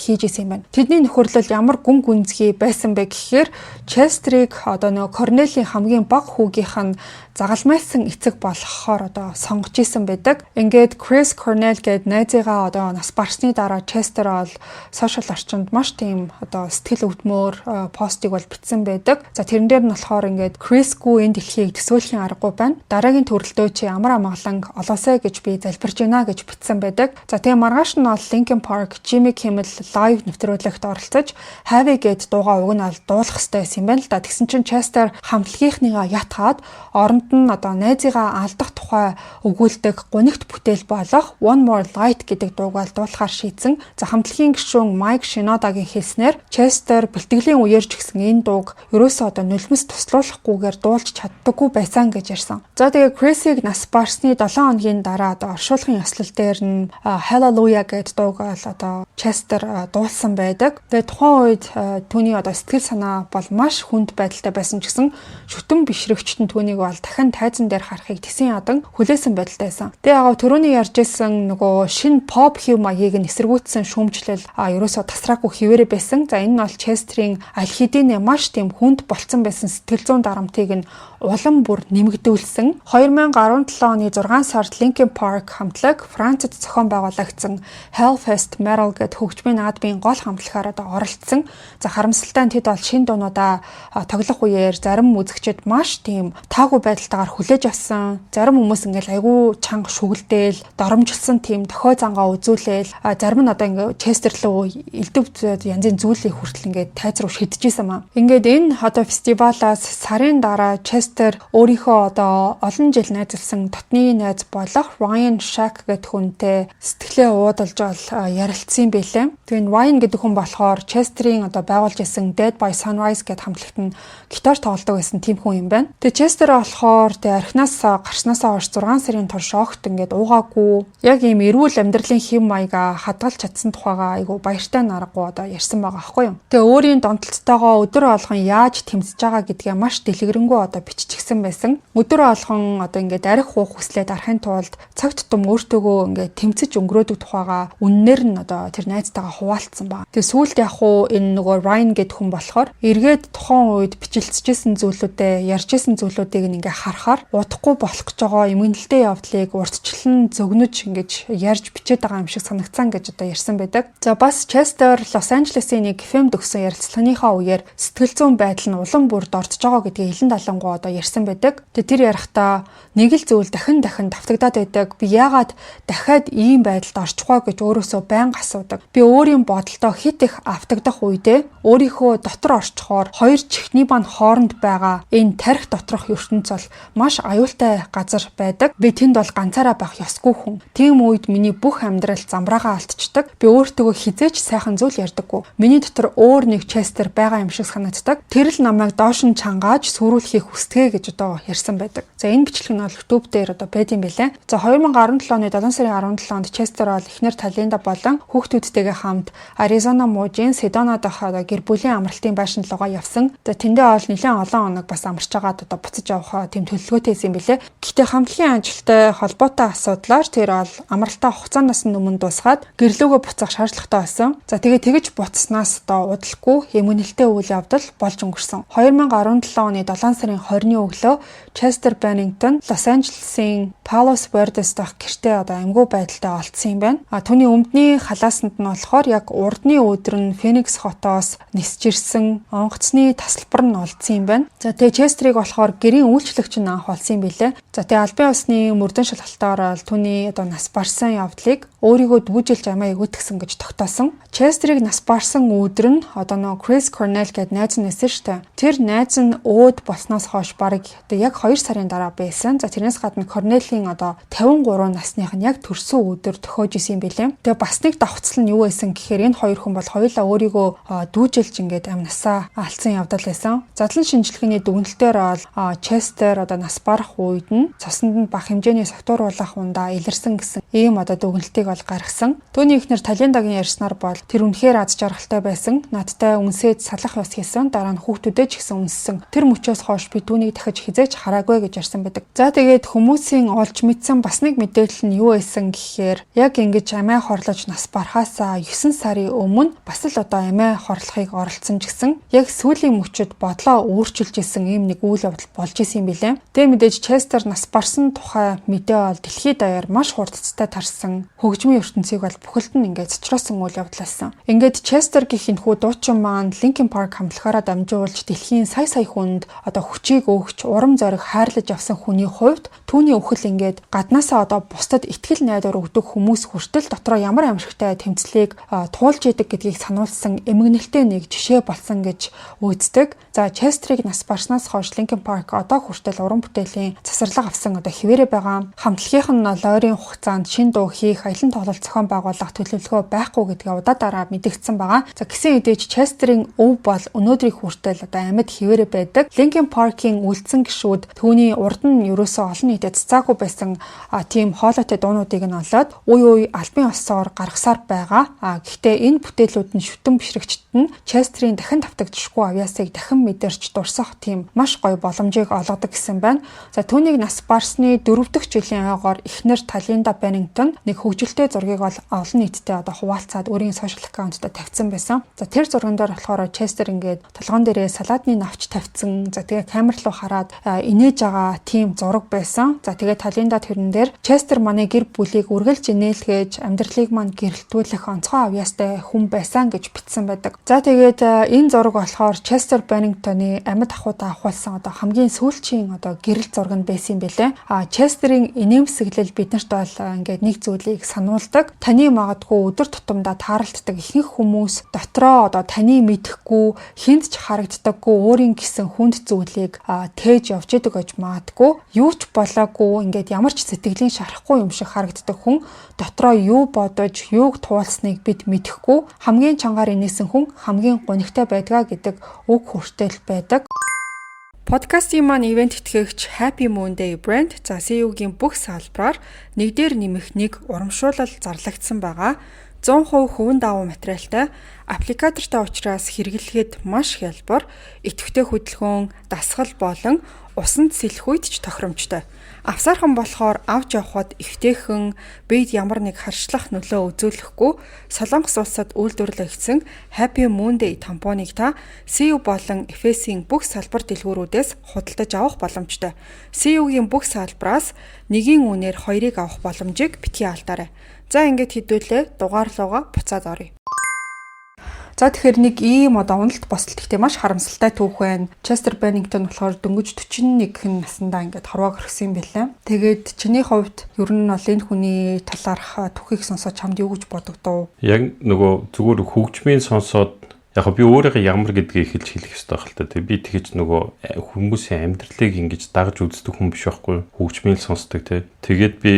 хийж исэн юм байна. Тэдний нөхөрлөл ямар гүн гүнзгий байсан бэ гэхээр Chester-ыг одоо нөгөө Cornell-ийн хамгийн бага хүүгийнх нь загалмайлсан эцэг болгохоор одоо сонгож исэн байдаг. Ингээд Chris Cornell гээд найзыгаа одоо нас барсны дараа Chester бол social орчинд маш тийм одоо сэтгэл өвдмөр постыг бол бичсэн байдаг. За, тэрэн дээр нь болохоор ингээд "Chris-гүй энэ дэлхийг төсөөлхийн аргагүй байна. Дараагийн төрөлдөө чи амар амгалан олоосай гэж би залбирч байна" гэж бичсэн байдаг. За, тэгээ маргааш нь бол Linkin Park Jimmy Kimmel Live нэвтрүүлэгт оролцож Heavy гээд дуугаа уг нь бол дуулах хэрэгтэй байсан юм байна л да. Тэгсэн чинь Chester хамтлагийнхныгаа ятгаад оронд нь одоо найзыгаа алдах тухай өгүүлдэг гунигт бүтээл болох One More Light гэдэг дууг бол дуулахаар шийдсэн. За, хамтлагийн гишүүн Mike Shinoda-гийн хэлснээр Chester бэлтгэлийн үеэр ч гэсэн энэ дууг ерөөсөө одоо нулимс туслуулахгүйгээр дуулж чаддаггүй байсан гэж ярьсан. За, тэгээ Chris-ийг нас барсны 7 хоногийн дараа одоо оршуулгын ёслол дээр нь Hallelujah гэдэг дууг бол одоо Chester дуулсан байдаг. Тэгээ тухайн үед түүний одоо сэтгэл санаа бол маш хүнд байдалтай байсан ч гэсэн шүтэн бишрэгчид нь түүнийг бол дахин тайзан дээр харахыг тэсэн ядан хүлээсэн байдалтай байсан. Тэгээ яг түрүүний ярьж исэн нөгөө шинэ pop хэв маягийг нь эсэргүүцсэн шүүмжлэл ерөөсөө тасраагүй хэвээрээ байсан. За, энэ нь бол Chester-ийн аль хэдийн маш тийм хүнд болцсон байсан сэтгэл зүйн дарамтыг нь улам бүр нэмэгдүүлсэн. 2017 оны 6 сард Linkin Park хамтлаг Францад зохион байгуулагдсан Hellfest Metal гэдэг хөгжмийн наадмын гол хамтлагаар одоо оролцсон. За, харамсалтай нь тэд бол шинэ дуунуудаа тоглох үеэр зарим үзэгчид маш тийм таагүй байдалтайгаар хүлээж авсан. Зарим хүмүүс ингээл айгүй чанга шүгэлдээл, доромжилсан тийм дохио зангаа үзүүлээл, зарим нь одоо ингээ Chester руу элдэв янзын зүйлийг хүртэл ингээд тайз руу шидэж исэн маа. Ингээд энэ одоо фестивалаас сарын дараа Chester Chester өөрийнхөө одоо олон жил найзалсан дотны найз болох Ryan Shack гэдэг хүнтэй сэтгэлээ уудалж бол ярилцсан байлээ. Тэгээ энэ Ryan гэдэг хүн болохоор Chester-ийн одоо байгуулж исэн Dead by Sunrise гэдэг хамтлагт нь гитар тоглодог байсан тийм хүн юм байна. Тэгээ Chester болохоор тэгээ архинаас гарснаасаа хойш 6 сарын турш огт ингээд уугаагүй, яг ийм эрүүл амьдралын хэв маягаа хадгалж чадсан тухайгаа айгу баяртай наргагүй одоо ярьсан байгаа байхгүй юу. Тэгээ өөрийн донтолттойгоо өдөр болгон яаж тэмцэж байгаа гэдгээ маш дэлгэрэнгүй одоо биччихсэн байсан. Өдөр болгон одоо ингээд арх уух хүслээ дарахын тулд цаг тутам өөртөөгөө ингээд тэмцэж өнгөрөөдөг тухайгаа үннээр нь одоо тэр найзтайгаа хуваалцсан байна. Тэгээ сүүлд яг уу энэ нөгөө Ryan гэдэг хүн болохоор эргээд тухайн үед бичилцэжсэн зүйлүүдээ, ярьжсэн зүйлүүдийг ингээ харахаар удахгүй болох гэж байгаа эмгэнэлтэй явдлыг урдчлан зөгнөж ингэж ярьж бичээд байгаа юм шиг санагцсан гэж одоо ярьсан байдаг. За, бас Chester Лос Анжелесын нэг кафемд өгсөн ярилцлагынхаа үеэр сэтгэл зүйн байдал нь улам бүр дордож байгаа гэдгийг илэн далангуй одоо ярьсан байдаг. Тэгээ тэр ярихдаа нэг л зүйл дахин дахин давтагдаад байдаг. Би яагаад дахиад ийм байдалд орчих вэ гэж өөрөөсөө байнга асуудаг. Би өөрийн бодолдоо хит их автагдах үедээ өөрийнхөө дотор орчхоор хоёр чихний бан хооронд байгаа энэ тархи доторх ертөнц бол маш аюултай газар байдаг. Би тэнд бол ганцаараа байх ёсгүй хүн. Тийм үед миний бүх амьдрал замбраагаа алдчихдаг. Би өөртөө хэзээ ч сайхан зүйл ярьдаггүй. Миний дотор өөр нэг Честер байгаа юм шиг санагддаг. Тэр л намайг доош нь чангааж сүрүүлэхийг хүсдэг гэж одоо ярьсан байдаг. За, энэ бичлэг нь бол YouTube дээр одоо байд юм билээ. За, 2017 оны 7 сарын 17-нд Честер бол эхнэр Талинда болон хүүхдүүдтэйгээ хамт Аризона мужийн Седона дахь одоо гэр бүлийн амралтын байшин руугаа явсан. За, тэндээ бол нэлээд олон хоног бас амарч байгаад одоо буцаж явах тийм төлөвлөгөөтэй байсан юм билээ. Гэхдээ хамтлагийн ажилтай холбоотой асуудлаар тэр бол амралтаа хугацаанаас нь өмнө дуусгаад гэр лүүгээ буцах шаардлагатай байсан. За, тэгээ тэгэж буцснаас одоо удалгүй эмгэнэлтэй үйл явдал болж өнгөрсөн. 2017 оны 7 сарын 20-ны өглөө Chester Bennington Лос Анжелесын Palos Verdes дахь гэртээ одоо амьгүй байдалтай олдсон юм байна. А түүний өмдний халаасанд нь болохоор яг урдны өдөр нь Phoenix хотоос нисэж ирсэн онгоцны тасалбар нь олдсон юм байна. За, тэгээ Chester-ыг болохоор гэрийн үйлчлэгч нь анх олсон юм билээ. За, тэгээ албан ёсны мөрдөн шалгалтаар бол түүний одоо нас барсан явдлыг өөрийгөө дүүжилж амиа өгөөтгсөн гэж тогтоосон. Chester-ыг нас барсан өдөр нь одоо нөө Chris Cornell гэдэг найз нь байсан шүү дээ. Тэр найз нь өөд болсноос хойш бараг одоо яг 2 сарын дараа байсан. За, тэрнээс гадна Cornell-ийн одоо 53 насных нь яг төрсөн өдөр тохиож исэн юм билээ. Тэгээ бас нэг давхцал нь юу байсан гэхээр энэ хоёр хүн бол хоёулаа өөрийгөө дүүжилж ингээд амнасаа алдсан явдал байсан. Задлан шинжилгээний дүгнэлтээр бол Chester одоо нас барах үед нь цуснд нь бага хэмжээний согтууруулах ундаа илэрсэн гэсэн ийм одоо дүгнэлтийг бол гаргасан. Түүний эхнэр Талиндагийн ярьснаар бол тэр үнэхээр аз жаргалтай байсан. Надтай үнсээд салах ёс хийсэн. Дараа нь хүүхдүүдээ ч гэсэн үнссэн. Тэр мөчөөс хойш би түүнийг дахиж хэзээ ч хараагүй гэж ярьсан байдаг. За, тэгээд хүмүүсийн олж мэдсэн бас нэг мэдээлэл нь юу байсан гэхээр яг ингэж амиа хорлож нас барахаасаа 9 сарын өмнө бас л одоо амиа хорлохыг оролдсон ч гэсэн яг сүүлийн мөчөд бодлоо өөрчилж исэн ийм нэг үйл явдал болж исэн юм билээ. Тэгээ мэдээж Честер нас барсан тухай мэдээ бол дэлхийд даяар маш хурдцтай тарсан. Хөгжмийн ертөнцийг бол бүхэлд нь ингээд цочроосон үйл явдал байсан. Ингээд Честер гэх энэхүү дуучин маань Linkin Park хамтлагаараа дамжуулж дэлхийн сая сая хүнд одоо хүчийг өгч, урам зориг хайрлаж авсан хүний хувьд түүний үхэл ингээд гаднаасаа одоо бусдад итгэл найдвар өгдөг хүмүүс хүртэл дотроо ямар амшигтай тэмцлийг туулж идэг гэдгийг сануулсан эмгэнэлтэй нэг жишээ болсон гэж үздэг. За, Честерийг нас барснаас хойш Linkin Park одоо хүртэл уран бүтээлийн засварлага авсан одоо хэвээрээ байгаа. Хамтлагийнх нь ойрын хугацаанд шинэ дуу хийх, аялан тоглолт зохион байгуулах төлөвлөгөө байхгүй гэдгээ удаа дараа мэдэгдсэн байгаа. За, гисэн хэдий ч Честерийн өв бол өнөөдрийг хүртэл одоо амьд хэвээрээ байдаг. Linkin Park-ийн үлдсэн гишүүд түүний урд нь ерөөсөө олон нийтэд цацаагүй байсан тийм хоолойтой дуунуудыг нь олоод үе үе албан ёсоор гаргасаар байгаа. А гэхдээ энэ бүтээлүүд нь шүтэн бишрэгчдэд нь Честерийн дахин давтагдшгүй авьяасыг дахин мэдэрч дурсах тийм маш гоё боломжийг олгодог гэсэн байна. За, түүнийг нас барсны 4 дахь жилийн ойгоор эхнэр Талинда Беннингтон нэг хөгжилтэй зургийг бол олон нийтдээ одоо хуваалцаад өөрийн social account-д тавьсан байсан. За, тэр зурган дээр болохоор Честер ингээд толгоон дээрээ салаадны навч тавьсан. За, тэгээ камер руу хараад инээж байгаа тийм зураг байсан. За, тэгээ Талинда тэрэн дээр "Честер манай гэр бүлийг үргэлж инээлгээж, амьдралыг маань гэрэлтүүлэх онцгой авьяастай хүн байсан" гэж бичсэн байдаг. За, тэгээд энэ зураг болохоор Честер Беннингтоны амьд ахуйдаа авахулсан одоо хамгийн сүүлчийн одоо гэрэл зураг нь байсан юм билээ. А Честерийн инээмсэглэл биднэрт бол ингээд нэг зүйлийг сануулдаг. Таны магадгүй өдөр тутамдаа тааралддаг ихэнх хүмүүс дотроо одоо таны мэдэхгүй, хүнд ч харагддаггүй өөрийн гэсэн хүнд зүйлийг тээж явж идэг гэж магадгүй. Юу ч болоогүй, ингээд ямар ч сэтгэлийн шарахгүй юм шиг харагддаг хүн дотроо юу бодож, юуг туулсныг бид мэдэхгүй. Хамгийн чангаар инээсэн хүн хамгийн гунигтай байдгаа гэдэг үг хүртэл байдаг. Подкастын маань ивээн тэтгэгч Happy Moon Day брэнд, за, CU-гийн бүх салбараар нэг дээр нэмэх нэг урамшуулал зарлагдсан байгаа. 100% хөвөн давуу материалтай, аппликатортай учраас хэрэглэхэд маш хялбар, идэвхтэй хөдөлгөөн, дасгал болон усанд сэлэх үед ч тохиромжтой. Авсаархан болохоор авч явхад эвтэйхэн, биед ямар нэг харшлах нөлөө үзүүлэхгүй Солонгос улсад үйлдвэрлэгдсэн Happy Moon Day тампоныг та CU болон FS-ийн бүх салбар дэлгүүрүүдээс худалдаж авах боломжтой. CU-гийн бүх салбараас нэгийн үнээр хоёрыг авах боломжийг битгий алдаарай. За, ингээд хэдүүлээ дугаар руугаа буцаад оръё. За, тэгэхээр нэг ийм одоо уналт босолт, гэхдээ маш харамсалтай түүх байна. Chester Bennington болохоор дөнгөж 41 наснда ингээд хорвоо орхисон юм байлаа. Тэгээд чиний хувьд ер нь бол энэ хүний талаарх түүхийг сонсоод чамд юу гэж бодогдов? Яг нөгөө зүгээр хөгжмийн сонсоод, яг би өөрийгөө ямар гэдгийг эхэлж хэлэх ёстой байх л та. Тэг би тэгэж нөгөө хүмүүсийн амьдралыг ингэж дагаж үздэг хүн биш байхгүй. Хөгжмийн л сонсдог тий. Тэгээд би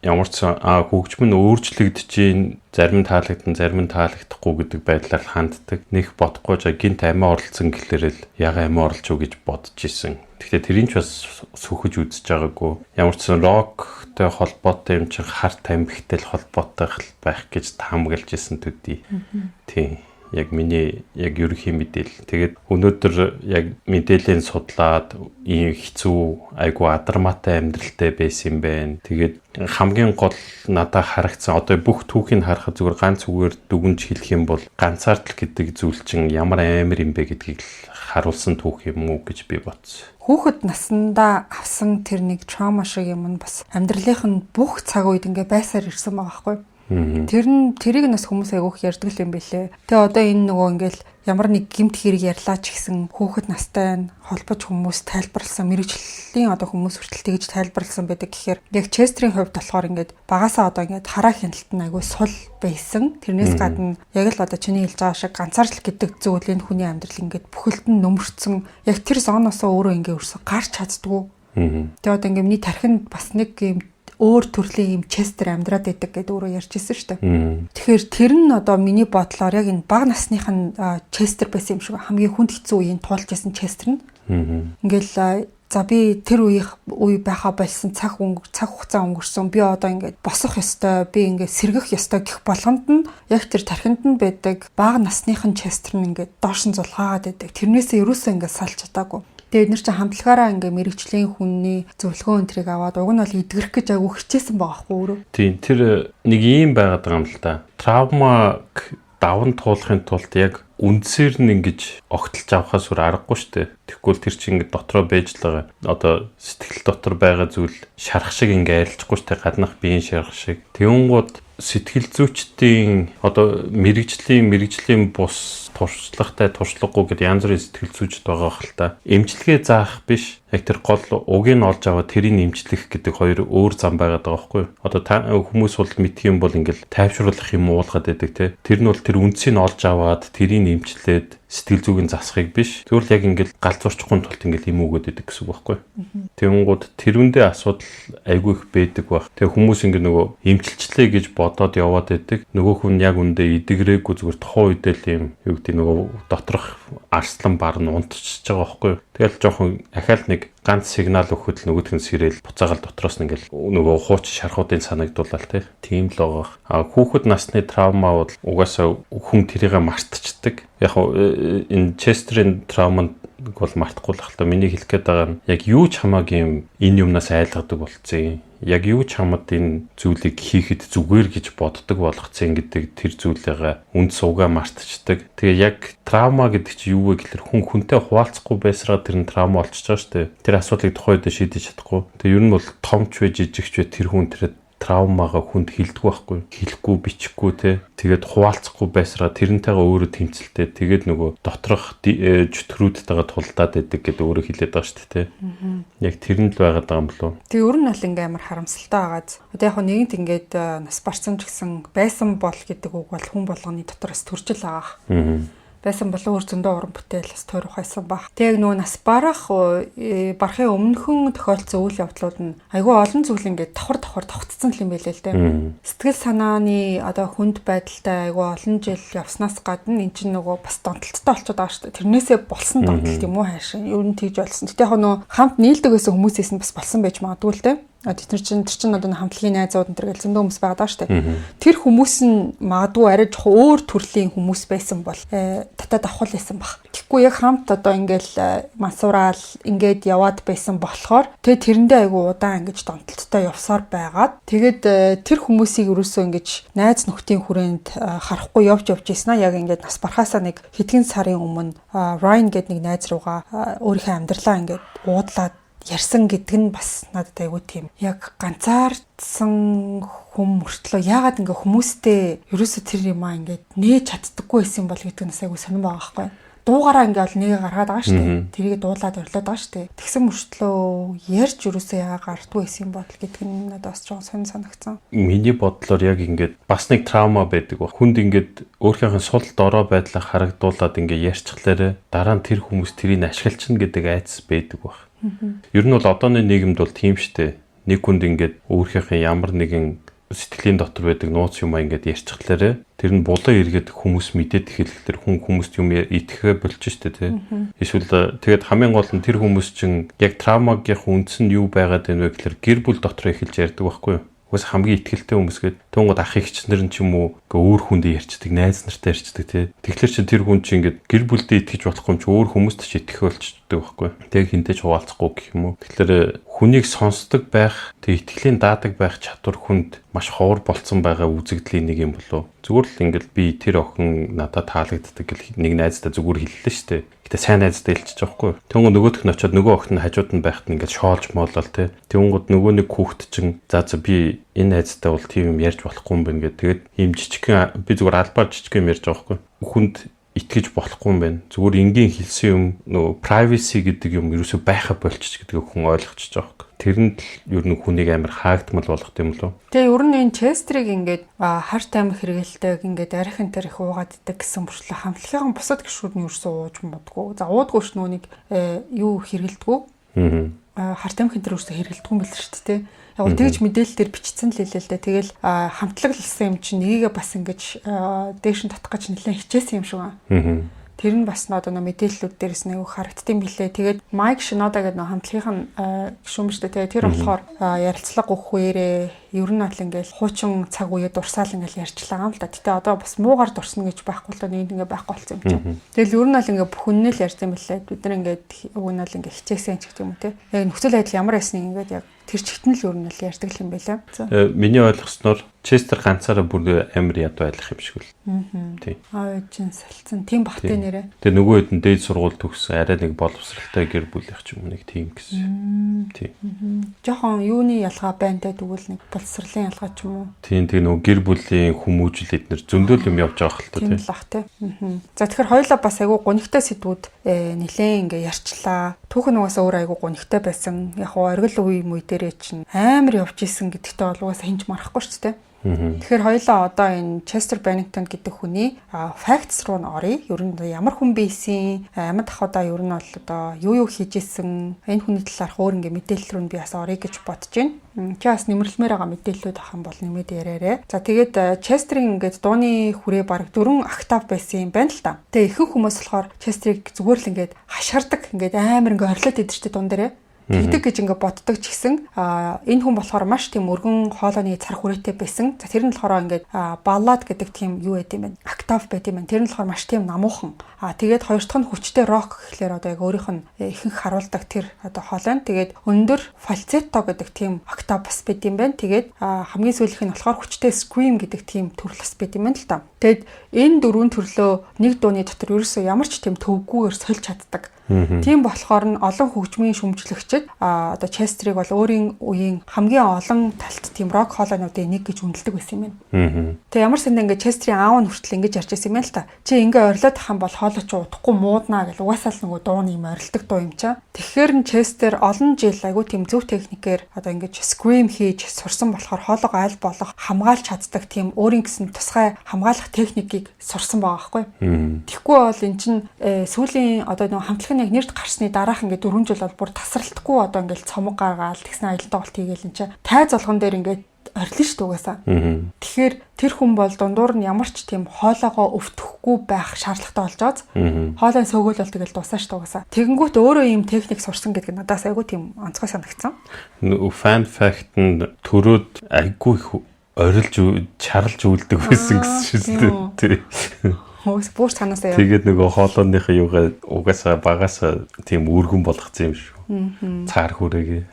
ямар ч хөгжим нь өөрчлөгдөж чинь, зарим нь таалагдсан, зарим нь таалагдахгүй гэдэг байдлаар ханддаг. Нэх бодохгүй жа гинт амиа оролцсон гэхлээр л яга амиа оролцоо гэж бодож исэн. Гэхдээ тэрийг ч бас сөхөж үзэж байгаагүй. Ямар ч сан роктой холбоотой юм чинь хар тамхитай л холбоотой байх гэж таамаглаж исэн төдий. Тийм, яг миний яг ерөнхий мэдээлэл. Тэгээд өнөөдөр яг мэдээлэлийг судлаад ийм хэцүү, айгу адармаатай амьдралтай байсан юм байна. Тэгээд хамгийн гол надад харагдсан, одоо бүх түүхийг харахад зүгээр ганц үгээр дүгнж хэлэх юм бол ганцаардал гэдэг зүйл чинь ямар амар юм бэ гэдгийг л харуулсан түүх юм уу гэж би бодсон. Хүүхэд наснда авсан тэр нэг trauma шиг юм нь бас амьдралынх нь бүх цаг үед ингээ байсаар ирсэн байгаа байхгүй юу? Тэр нь тэрийг нас хүмүүс айгүйх ярьдаг юм бэлээ. Тэгээ одоо энэ нөгөө ингээл ямар нэг гэмт хэрэг ярьлаа ч гэсэн хүүхэд настай холбож хүмүүс тайлбарласан, мэргэжлийн одоо хүмүүс хүртэл тэгж тайлбарласан байдаг гэхээр яг Честерийн хувьд болохоор ингээд багасаа одоо ингээд хараа хяналт нь айгүй сул байсан. Тэрнээс гадна яг л одоо чиний хэлж байгаа шиг ганцаардлал гэдэг зүйл энэ хүний амьдрал ингээд бүхэлд нь нөмөрцөн, яг тэр zone-оосоо өөрөө ингээд өрсөн гарч чаддгүй. Тэгээ одоо ингээд миний тархинд бас нэг юм өөр төрлийн юм Честер амьдраад байдаг гэдээ өөрөө ярьж ирсэн шүү дээ. Тэгэхээр тэр нь одоо миний бодлоор яг энэ бага насных нь Честер байсан юм шиг, хамгийн хүнд хэцүү үеийн туулж исэн Честер нь. Ингээл за, би тэр үеих үе байхаа болсон, цаг хугацаа өнгөрсөн, би одоо ингээд босох ёстой, би ингээд сэргэх ёстой гэх болгонд нь яг тэр тархинд нь байдаг бага насных нь Честер нь ингээд доош нь зулгаагаад байдаг. Тэрнээсээ ерөөсөө ингээд салж чадаагүй. Тэгээ эдгээр чинь хамтлагаараа ингээ мэргэжлийн хүний зөвлөгөө өнтрийг аваад уг нь бол эдгэрэх гэж айгүй хичээсэн байгаа хгүй өөрөө. Тийм, тэр нэг ийм байгаад байгаа юм л та. Травмаг даван туулахын тулд яг үндсээр нь ингэж огтлж авахаас өөр аргагүй шүү дээ. Тэгэхгүй л тэр чинь ингэ дотроо байж л байгаа. Одоо сэтгэл дотор байгаа зүйл шарах шиг ингэ арилжахгүй шүү дээ. Гаднах биеийн шарах шиг. Тэнгууд сэтгэл зүйчдийн одоо мэргэжлийн бус туршлагатай, туршлагагүй гэдэг янз бүрийн сэтгэл зүйчд байгаа хэл та. Эмчилгээ заах биш, яг тэр гол угийг олж аваад тэрийг эмчлэх гэдэг хоёр өөр зам байгаад байгаа байхгүй юу? Одоо та хүмүүс бол мэдх юм бол ингээл тайвшруулах юм уулгаад байдаг те. Тэр нь бол тэр үндсийг олж аваад тэрийг эмчлээд сэтгэл зүгийн засахыг биш. Зүгээр л яг ингээл гал зурчихгүй тулд ингээл юм өгөөд байдаг гэсэн үг байхгүй юу? Тэнгууд тэрүүндээ асуудал айгүй их байдаг байх. Тэгээ хүмүүс ингээ нөгөө эмчилчлээ гэж бодоод яваад байдаг. Нөгөө хүн яг үндэ эдгэрээгүй, зүгээр тухайн үедээ л юм юу гэдэг, нөгөө доторх арслан бар нь унтчихж байгаа байхгүй юу? Тэгэл жоохон ахаал нэг ганц сигнал өгөхөд л нөгөөх нь сэрэл буцаагаал дотроос нь ингээл нөгөө хууч шархуудын санагдуулал тий. Тийм л байгаа. А хүүхэд насны травма бол угаасаа хүн тэрийгэ мартчихдаг. Яг энэ Честерийн травманд бол мартахгүй л та. Миний хэлэх гээд байгаа нь яг юу ч хамаагүй юм энэ юмнаас айлгадаг болцсон, яг юу ч хамад энэ зүйлийг хийхэд зүгээр гэж боддог болгоцсон гэдэг тэр зүйлээгээ үнд суугаа мартчихдаг. Тэгээ яг травма гэдэг чинь юу вэ гэхэлэр хүн хүнтэй хуваалцахгүй байсараа тэр нь травма болчихж байгаа шүү дээ. Тэр асуудлыг тухайн үед шийдэж чадахгүй. Тэгээ ер нь бол томч вэ, жижигч вэ, тэр хүн тэр травмагаа хүнд хилдэггүй байхгүй. Хэлэхгүй, бичихгүй те. Тэгээд хуваалцахгүй байсараа тэрнтэйгээ өөрөө тэмцэлтэй. Тэгээд нөгөө доторх чөтгөрүүдтэйгээ тулдаад байдаг гэдэг өөрөө хэлээд байгаа шүү дээ те. Яг тэр нь л байгаад байгаа юм болов уу? Тэгээ ер нь бол ингээ амар харамсалтай байгааз. Одоо яг нэгэнт ингээд нас барсан ч гэсэн байсан бол гэдэг үг бол хүн болгоны дотроос төржил байгаа. Байсан бол өөр зөндөө уран бүтээл бас тойрох байсан баг. Тэг нөгөө нас барах барахын өмнөхөн тохиолдсон үйл явдлууд нь айгүй олон зүйл ингээд давхар давхар давхцсан юм байлээ л дээ. Сэтгэл санааны одоо хүнд байдалтай айгүй олон жил явснаас гадна эн чинь нөгөө бас донтолттой болчиход байгаа шүү дээ. Тэрнээсээ болсон донтолт юм уу хайшин. Ер нь тэгж болсон. Гэтэ яг нөгөө хамт нийлдэг байсан хүмүүсээс нь бас болсон байж магадгүй л дээ. Тэр чинь тэр чинь одоо хамтлагийн найзууд энэ төр гэл зөндөө хүмүүс байгаа даа штэ. Тэр хүмүүс нь магадгүй арай жоохон өөр төрлийн хүмүүс байсан бол татаад авах байсан баг. Тэгэхгүй яг хамт одоо ингээл мансуураал ингээд яваад байсан болохоор тэгээ тэрэндээ айгу удаан ингэж донтолттой явсаар байгаад, тэгээд тэр хүмүүсийг өрөөсөө ингэж найз нөхдийн хүрээнд харахгүй явж явж ийсэн аа, яг ингээд нас барахаасаа нэг хэдхэн сарын өмнө Ryan гэдэг нэг найз руугаа өөрийнхөө амьдралаа ингээд уудлаад ярьсан гэдэг нь бас надад айгүй тийм яг ганцаардсан хүм мөртлөө яагаад ингээ хүмүүстэй ерөөсө тэр юм аа ингээд нээж чаддаггүй байсан бол гэдэг нь бас айгүй сонирн байгаа байхгүй, дуугараа ингээл нэгэ гаргаад байгаа шүү дээ. Тэрийг дуулаад орлоод байгаа шүү дээ. Тэгсэн мөртлөө ярьж юусоо яагаад гардгүй байсан юм бол гэдэг нь надад бас жоохон сонин санагдсан. Миний бодлоор яг ингээд бас нэг trauma байдаг ба. Хүнд ингээд өөрийнхөө сул дорой байдлаа харагдуулаад ингээд ярьчихлаарэ дараа нь тэр хүмүүс тэрийг ашиглчихна гэдэг айдас байдаг баг. Ер нь бол одооны нийгэмд бол тийм штэ. Нэг хүнд ингээд өөрийнхөө ямар нэгэн сэтгэлийн дотор байдаг нууц юм а ингээд ярьчихлаарэ тэр нь булан эргээд хүмүүс мэдээд эхэллээр хүн хүмүүст юм итгэхээ болж штэ, тий. Эсвэл тэгээд хамгийн гол нь тэр хүмүүс чинь яг trauma гийнх үндс нь юу байгаад байна вэ гэхээр гэр бүл дотор эхэлж ярьдаг байхгүй юу? Угаас хамгийн итгэлтэй хүмүүс гээд тунгууд ах эгч нар нь ч юм уу өөр хүндээ ярьцдаг, найз нартай ярьцдаг, тий. Тэгэхээр чи тэр хүн чи ингээд гэр бүлдээ итгэж болохгүй юм чи өөр хүмүүст ч итгэх болчдөг байхгүй. Тэг хинтээ ч хуваалцахгүй гэх юм уу. Тэгэхээр хүнийг сонсдог байх, тэг итгэлийн даадаг байх чадвар хүнд маш ховор болцсон байгаа үзэгдлийн нэг юм болов. Зүгээр л ингээд би тэр охин надад таалагддаг гэл нэг найздаа зүгээр хэллээ шүү дээ. Гэтэ сайн найздаа хэлчихэж байгаа хгүй. Тэнгүү нөгөөх нь очиод нөгөө охин нь хажууд нь байхад ингээд шоолж моолол те. Тэнгүүд нөгөө нэг хүүхэд чинь за за би энэ найздаа бол тийм юм ярьж болохгүй юм байна гэд. Тэгээд ийм жижигхэн, би зүгээр албаар жижигхэн юм ярьж байгаа хгүй. Хүнд итгэж болохгүй юм байна. Зүгээр энгийн хэлсэн юм, нөгөө privacy гэдэг юм ерөөсөө байха болчих гэдгийг хүн ойлгочихж байгаа байхгүй. Тэрэнд л ер нь хүнийг амар хаагдмал болгох юм лөө. Тэгээ ер нь энэ Честрийг ингээд хар тамхи хэрэгэлдэг, ингээд архин тэр их уугаад идэг гэсэн мөрчлөө хамтлагийн бусад гишүүд нь ерөөсөө ууж муудгүй. За, уудгүй ш, нүуник юу хэрэгэлдэггүй. Хар тамхи тэр ерөөсөө хэрэгэлдэггүй юм байл шүү дээ. Яг тэгж мэдээлэл дээр бичсэн л хэлээ л дээ. Тэгэл хамтлаглсан юм чинь нэгээ бас ингэж дээш нь татах гэж нэлээд хичээсэн юм шиг байна. Тэр нь бас одоо нөө мэдээллүүд дээрээс нэг харагддсан билээ. Тэгээд Майк Шинода гэдэг нөө хамтлагийн гишүүн биш үү? Тэгээд тэр болохоор ярилцлага өгөх үеэрээ ер нь бол ингээл хуучин цаг үеэ дурсаал ингээл ярьчлаа юм л да. Гэтэ одоо бас муугар дурсна гэж байхгүй л да, нэг ингээ байхгүй болсон юм чинь. Тэгэл ер нь бол ингээ бүхэннээ л ярьсан билээ. Бид нар ингээд уг нь бол ингээ хичээсэн ч гэх юм уу те. Яг нөхцөл байдал ямар байсныг ингээд яг тэр чигт нь л ер нь л ярьдаг юм байлаа. Миний ойлгосноор Честер ганцаараа бүр амар ядуу айлах юм шиг л. Тий. Аа, чин салцсан. Тийм бахтай нэрээ. Тэгээ нөгөө хэд нь дээд сургууль төгссөн, арай нэг боловсралтай гэр бүлийнх ч юм уу, нэг тийм гэсэн. Тий. Жохон юуны ялгаа байна те, тэгвэл нэг боловсролын ялгаа ч юм уу. Тийм, тэгээ нөгөө гэр бүлийн хүмүүжил эднэр зөндөл юм явж байгаа хэл та. Тийм л ах те. За, тэгэхээр хоёулаа бас айгүй гунигтай сэдвүүд нилээн ингээ ярьчлаа. Түүхэн угаасаа өөр айгүй гунигтай байсан. Яг уу оргил үе мүй дээрээ чинь амар явж исэн гэдэгтээ бол угаасаа хинж марахгүй шүү дээ. Тэгэхээр хоёулаа одоо энэ Chester Bennington гэдэг хүний facts руу нь оръё. Ер нь ямар хүн байсан, амьд ахудаа ер нь бол одоо юу юу хийж исэн, энэ хүний талаарх өөр ингээ мэдээлэл рүү нь би бас оръё гэж бодож байна. Чи бас нэмэрлэмээр байгаа мэдээллүүд авах юм бол нэмээд яриарай. За, тэгээд Chester-ийн ингээд дууны хүрээ бараг дөрвөн октав байсан юм байна л та. Тэгээ ихэнх хүмүүс болохоор Chester-ыг зүгээр л ингээд хашгирдаг, ингээд амар ингээд орилоод идэв штэ дуун дээрээ тэгдэг гэж ингээ боддог ч гэсэн энэ хүн болохоор маш тийм өргөн хоолойны цар хүрээтэй байсан. За, тэр нь болохоор ингээд ballad гэдэг тийм юу байд юм бэ? Октав байд юм байна. Тэр нь болохоор маш тийм намуухан. Тэгээд хоёр дахь нь хүчтэй рок гэхлээр одоо яг өөрийнх нь ихэнх харуулдаг тэр одоо хоолой нь. Тэгээд өндөр falsetto гэдэг тийм октав бас байд юм байна. Тэгээд хамгийн сүүлийнх нь болохоор хүчтэй scream гэдэг тийм төрөл бас байд юм байна л та. Тэгээд энэ дөрвөн төрлөө нэг дууны дотор ерөөсөө ямар ч тийм төвгүүгээр сольж чаддаг. Тийм болохоор нь олон хөгжмийн шүмжлэгчид одоо Честерийг бол өөрийн үеийн хамгийн олон талт тийм рок хоолойнуудын нэг гэж үнэлдэг байсан юм байна. Тэгээ ямар сандаа ингээд Честерийн аав нь хүртэл ингэж ярьж байсан юм байна л та. Чи ингээ орилоод ах юм бол хоолой чи удахгүй мууднаа гэл, угаасаа л нөгөө дууны юм орилдог дуу юм чаа. Тэгэхээр нь Честер олон жил айгүй тийм зөв техникээр одоо ингэж scream хийж сурсан болохоор хоолойгоо аль болох хамгаалж чаддаг, тийм өөрийн гэсэн тусгай хамгаалах техникийг сурсан байгаа байхгүй. Тэгэхгүй бол эн чин сүүлийн одоо нөгөө хамтлаг нь яг нэрт гарсны дараах ингээд 4 жил бол бүр тасралтгүй одоо ингээд цомог гаргаал, тэгсэн аялал тоглолт хийгээл эн чин тайз болгон дээр ингээд орилно шүү дээ угаасаа. Тэгэхээр тэр хүн бол дундуур нь ямар ч тийм хоолойгоо өвтөхгүй байх шаардлагатай болж байгааз. Хоолой сөөгөөл бол тэгэл дуусаа шүү дээ угаасаа. Тэгэнгүүт өөрөө ийм техник сурсан гэдэг нь надаас айгүй тийм онцгой санагдсан. Fun fact нь төрөөд айгүй их орилж чарлж үлдэг байсан гэсэн шүү дээ. Тий. Хөөс бүр цаанаасаа яа. Тэгээд нөгөө хоолойныхаа юугаа угаасаа багасаа тийм өргөн болгоцсон юм шүү. Цаар хүрээгээ.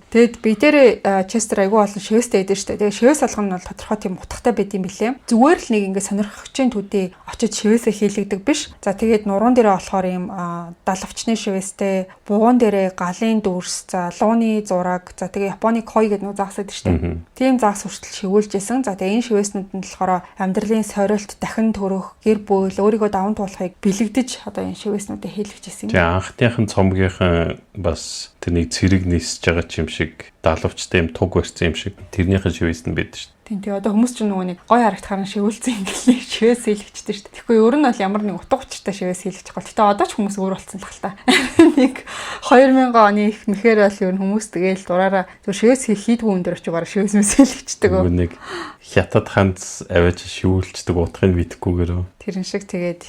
Тэгэд би дээр Честер айгүй олон шивээстэй байдаг шүү дээ. Тэгээ шивээс алган нь бол тодорхой тийм утгатай байд юм билээ. Зүгээр л нэг ингээ сонирхогчийн төдий очиж шивээсээ хийлэгдэг биш. За, тэгээд нуруунд дээрээ болохоор ийм далавчны шивээстэй, бугуун дээрээ галын дүрс, за лууны зураг, за тэгээ Японы кой гэдэг нэг загас байдаг шүү дээ. Тийм загас хүртэл шивүүлж исэн. За, тэгээ энэ шивээснүүд нь болохоор амьдралын сорилт, дахин төрөх, гэр бүл, өөрийгөө даван туулахыг бэлэгдэж одоо энэ шивээснүүдэд хийлгэж исэн юм. Тэгээ анхныхын цомгийнхан бас тэр нэг цэрэг нисэж байгаа ч юм шиг, далавчтай юм туг барьсан юм шиг тэрнийхэн шивээс нь байдаг шүү дээ. Тийм, тэгээ одоо хүмүүс чинь нөгөө нэг гой харагдахаар нь шивүүлсэн ингээл шивээс хийлгэжтэй шүү дээ. Тэгэхгүй ер нь бол ямар нэг утга учиртай шивээс хийлгэж байгаа. Гэтэ одоо ч хүмүүс өөр болсон л хэл та. Нэг 2000 оны их мэхээр бол ер нь хүмүүс тэгээл дураараа зөв шивээс хийдгүү хүн дээр очиж бараг шивээс мэс хийлгэждэг. Нөгөө нэг хятад ханц аваач шивүүлчдэг, утгыг мэдэхгүйгээр. Тэрэн шиг тэгээд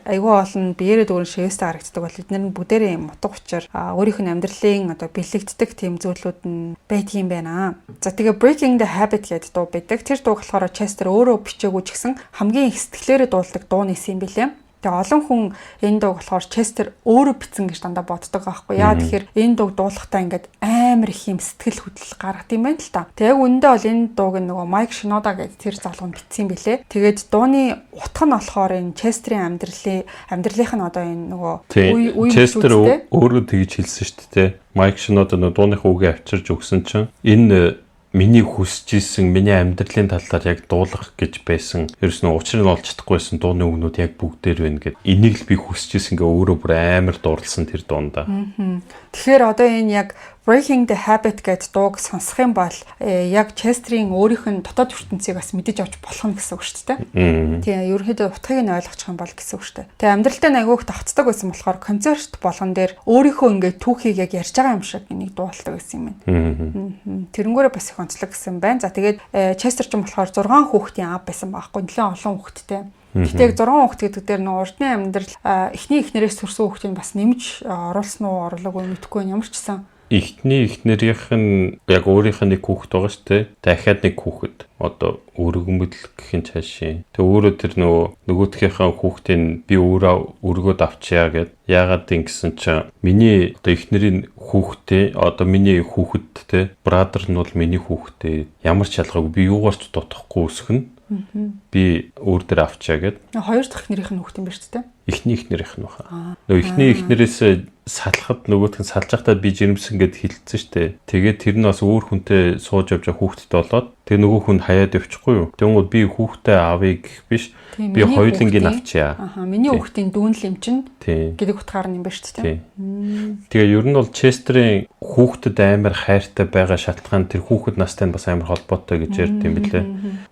айгүй олон биеэрээ дүүрэн шивээстэй харагддаг бол эдгээр нь бүгдээрээ юм утга учир, өөрийнх нь амьдралын одоо бэлэгддэг тийм зүйлүүд нь байдгийн байна. За, тэгээ Breaking the Habit гэдэг дуу байдаг. Тэр дуу болохоор Chester өөрөө бичээгүй ч гэсэн хамгийн их сэтгэлээрээ дуулдаг дуу нэсэн юм билээ. Тэгээ олон хүн энэ дууг болохоор Честер өөрөө бичсэн гэж дандаа боддог байхгүй яа. Тэгэхээр энэ дууг дуулахдаа ингээд амар их юм сэтгэл хөдлөл гаргад юм байна л та. Тэгээ яг үнэндээ бол энэ дууг нөгөө Майк Шинода гэдэг тэр залуу нь бичсэн билээ. Тэгээд дууны утга нь болохоор энэ Честерийн амьдралынх нь одоо энэ нөгөө үе үе Честер өөрөө тэгж хэлсэн шүү дээ. Майк Шинода нөгөө дууныхаа үгээ авчирж өгсөн чинь энэ миний хүсэж исэн, миний амьдралын талаар яг дуулах гэж байсан. Ерөөс нь учрыг нь олж чадахгүй байсан дууны үгнүүд яг бүгдээр байна гэд. Энийг л би хүсэж исэн гэ өөрөө бүр амар дурлсан тэр дуунда. Тэгэхээр одоо энэ яг Breaking the Habit гэдэг дууг сонсох юм бол яг Chester-ийн өөрийнх нь дотоод ертөнцийг бас мэдэж авч болох нь гэсэн үг шүү дээ. Тийм, ерөнхийдөө утгыг нь ойлгочих юм бол гэсэн үг шүү дээ. Тэгээ амьдралтай айгүйх давтдаг байсан болохоор концерт болгон дээр өөрийнхөө ингээд түүхийг яг ярьж байгаа юм шиг энийг дуулдаг гэсэн юм байна. Тэрнгүүрээ бас их онцлог гэсэн байна. За, тэгээд Chester ч юм болохоор 6 хүүхдийн аав байсан байхгүй, нэлээд олон хүүхэдтэй. Гэтэ яг 6 хүүхэд гэдэг дээр нөө урдны амьдрал эхний эхнэрээс төрсэн хүүхдийг бас нэмж оруулсан уу, оруулаагүй мэдэхгүй байна. Ямар ч гэсэн Эхний эхнэрийнх нь яг өөрийнх нь нэг хүүхэд байгаа шүү дээ. Дахиад нэг хүүхэд. Одоо өргөмөл гэх нь цаашийн. Тэг өөрөө тэр нөгөөдхийнхээ хүүхдийг би өөрөө өргөөд авчия гэд. Яагаад ингэсэн чинь миний одоо эхнэрийн хүүхдээ, одоо миний хүүхэд те, brother нь бол миний хүүхдээ, ямар ч ялгаагүй, би юугаар ч дутахгүй өсгөн. Би өөр дээр авчаа гэд. Хоёр дахь эхнэрийнх нь хүүхэд юм байна шүү дээ. Эхний эхнэрийнх нь баха. Нөгөө эхний эхнэрээс салахад нөгөөх нь салж байхдаа би жирэмсэн гэд хэлсэн шүү дээ. Тэгээд тэр нь бас өөр хүнтэй сууж явж байгаа хүүхэдтэй болоод тэг нөгөө хүн хаяад явчихгүй юу. Тэнгүүд би хүүхдээ авъя гэх биш. Би хоёулангийг авчия. Аха, миний хүүхдийн дүүн л юм чинь гэдэг утгаар нь юм байна шүү дээ. Тэгээ ер нь бол Честерийн хүүхдэд амар хайртай байгаа шалтгаан тэр хүүхэд настай нь бас амар холбоотой гэж ярьд юм билээ.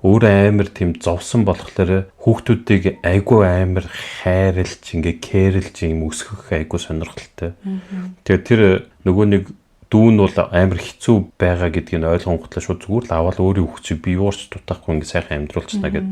Өөрөө амар тийм зовсон болохоор хүүхдүүдийг айгүй амар хайрлж, ингээ care лж юм өсгөх айгүй сонирхолтой. Тэгээ тэр нөгөө нэг дүү нь бол амар хэцүү байгаа гэдгийг нь ойлгонготлоо шууд зүгээр л аваад өөрийн хүүхд би юурч дутаахгүй ингээ сайхан амьдруулчихна гэд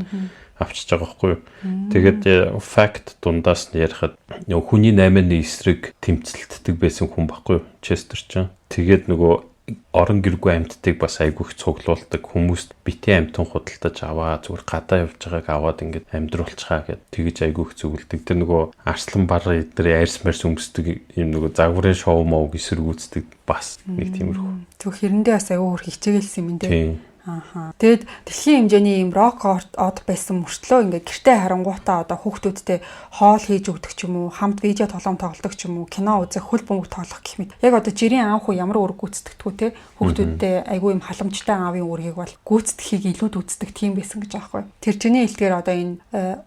авчиж байгаа байхгүй юу. Тэгээд fact дундаас нь ярихад хүний 8-ны эсрэг тэмцэлддэг байсан хүн байхгүй юу Честер ч. Тэгээд нөгөө орон гэргүй амьтдыг бас айгүй их цуглуулдаг, хүмүүст битэн амьтан худалдаж аваа, зүгээр гадаа явж байгааг аваад ингээд амьдруулчихаа гэд тэгэж айгүй их зөвлөдөг. Тэр нөгөө арслан бар эдгээр арьс марс өмсдөг юм нөгөө загварын шоу моуг эсэргүүцдэг бас нэг тиймэрхүү. Зүг хэрэндээ бас айгүй хөр хичээгэлсэн юм дээ. Ааха. Тэгэд дэлхийн хэмжээний ийм рок од байсан мөртлөө ингээд гэртээ харангуйтаа одоо хүүхдүүдтэй хоол хийж өгдөг ч юм уу, хамт видео тоглоом тоглодог ч юм уу, кино үзэх, хөл бөмбөг тоглох гэх мэт. Яг одоо жирийн аав хүү ямар үүрэг гүйцэтгэдэггүй те, хүүхдүүдтэй айгүй юм халамжтай аавын үүргийг бол гүйцэтгэхийг илүүд үздэг тийм байсан гэж аахгүй. Тэр чиний хэлдгээр одоо энэ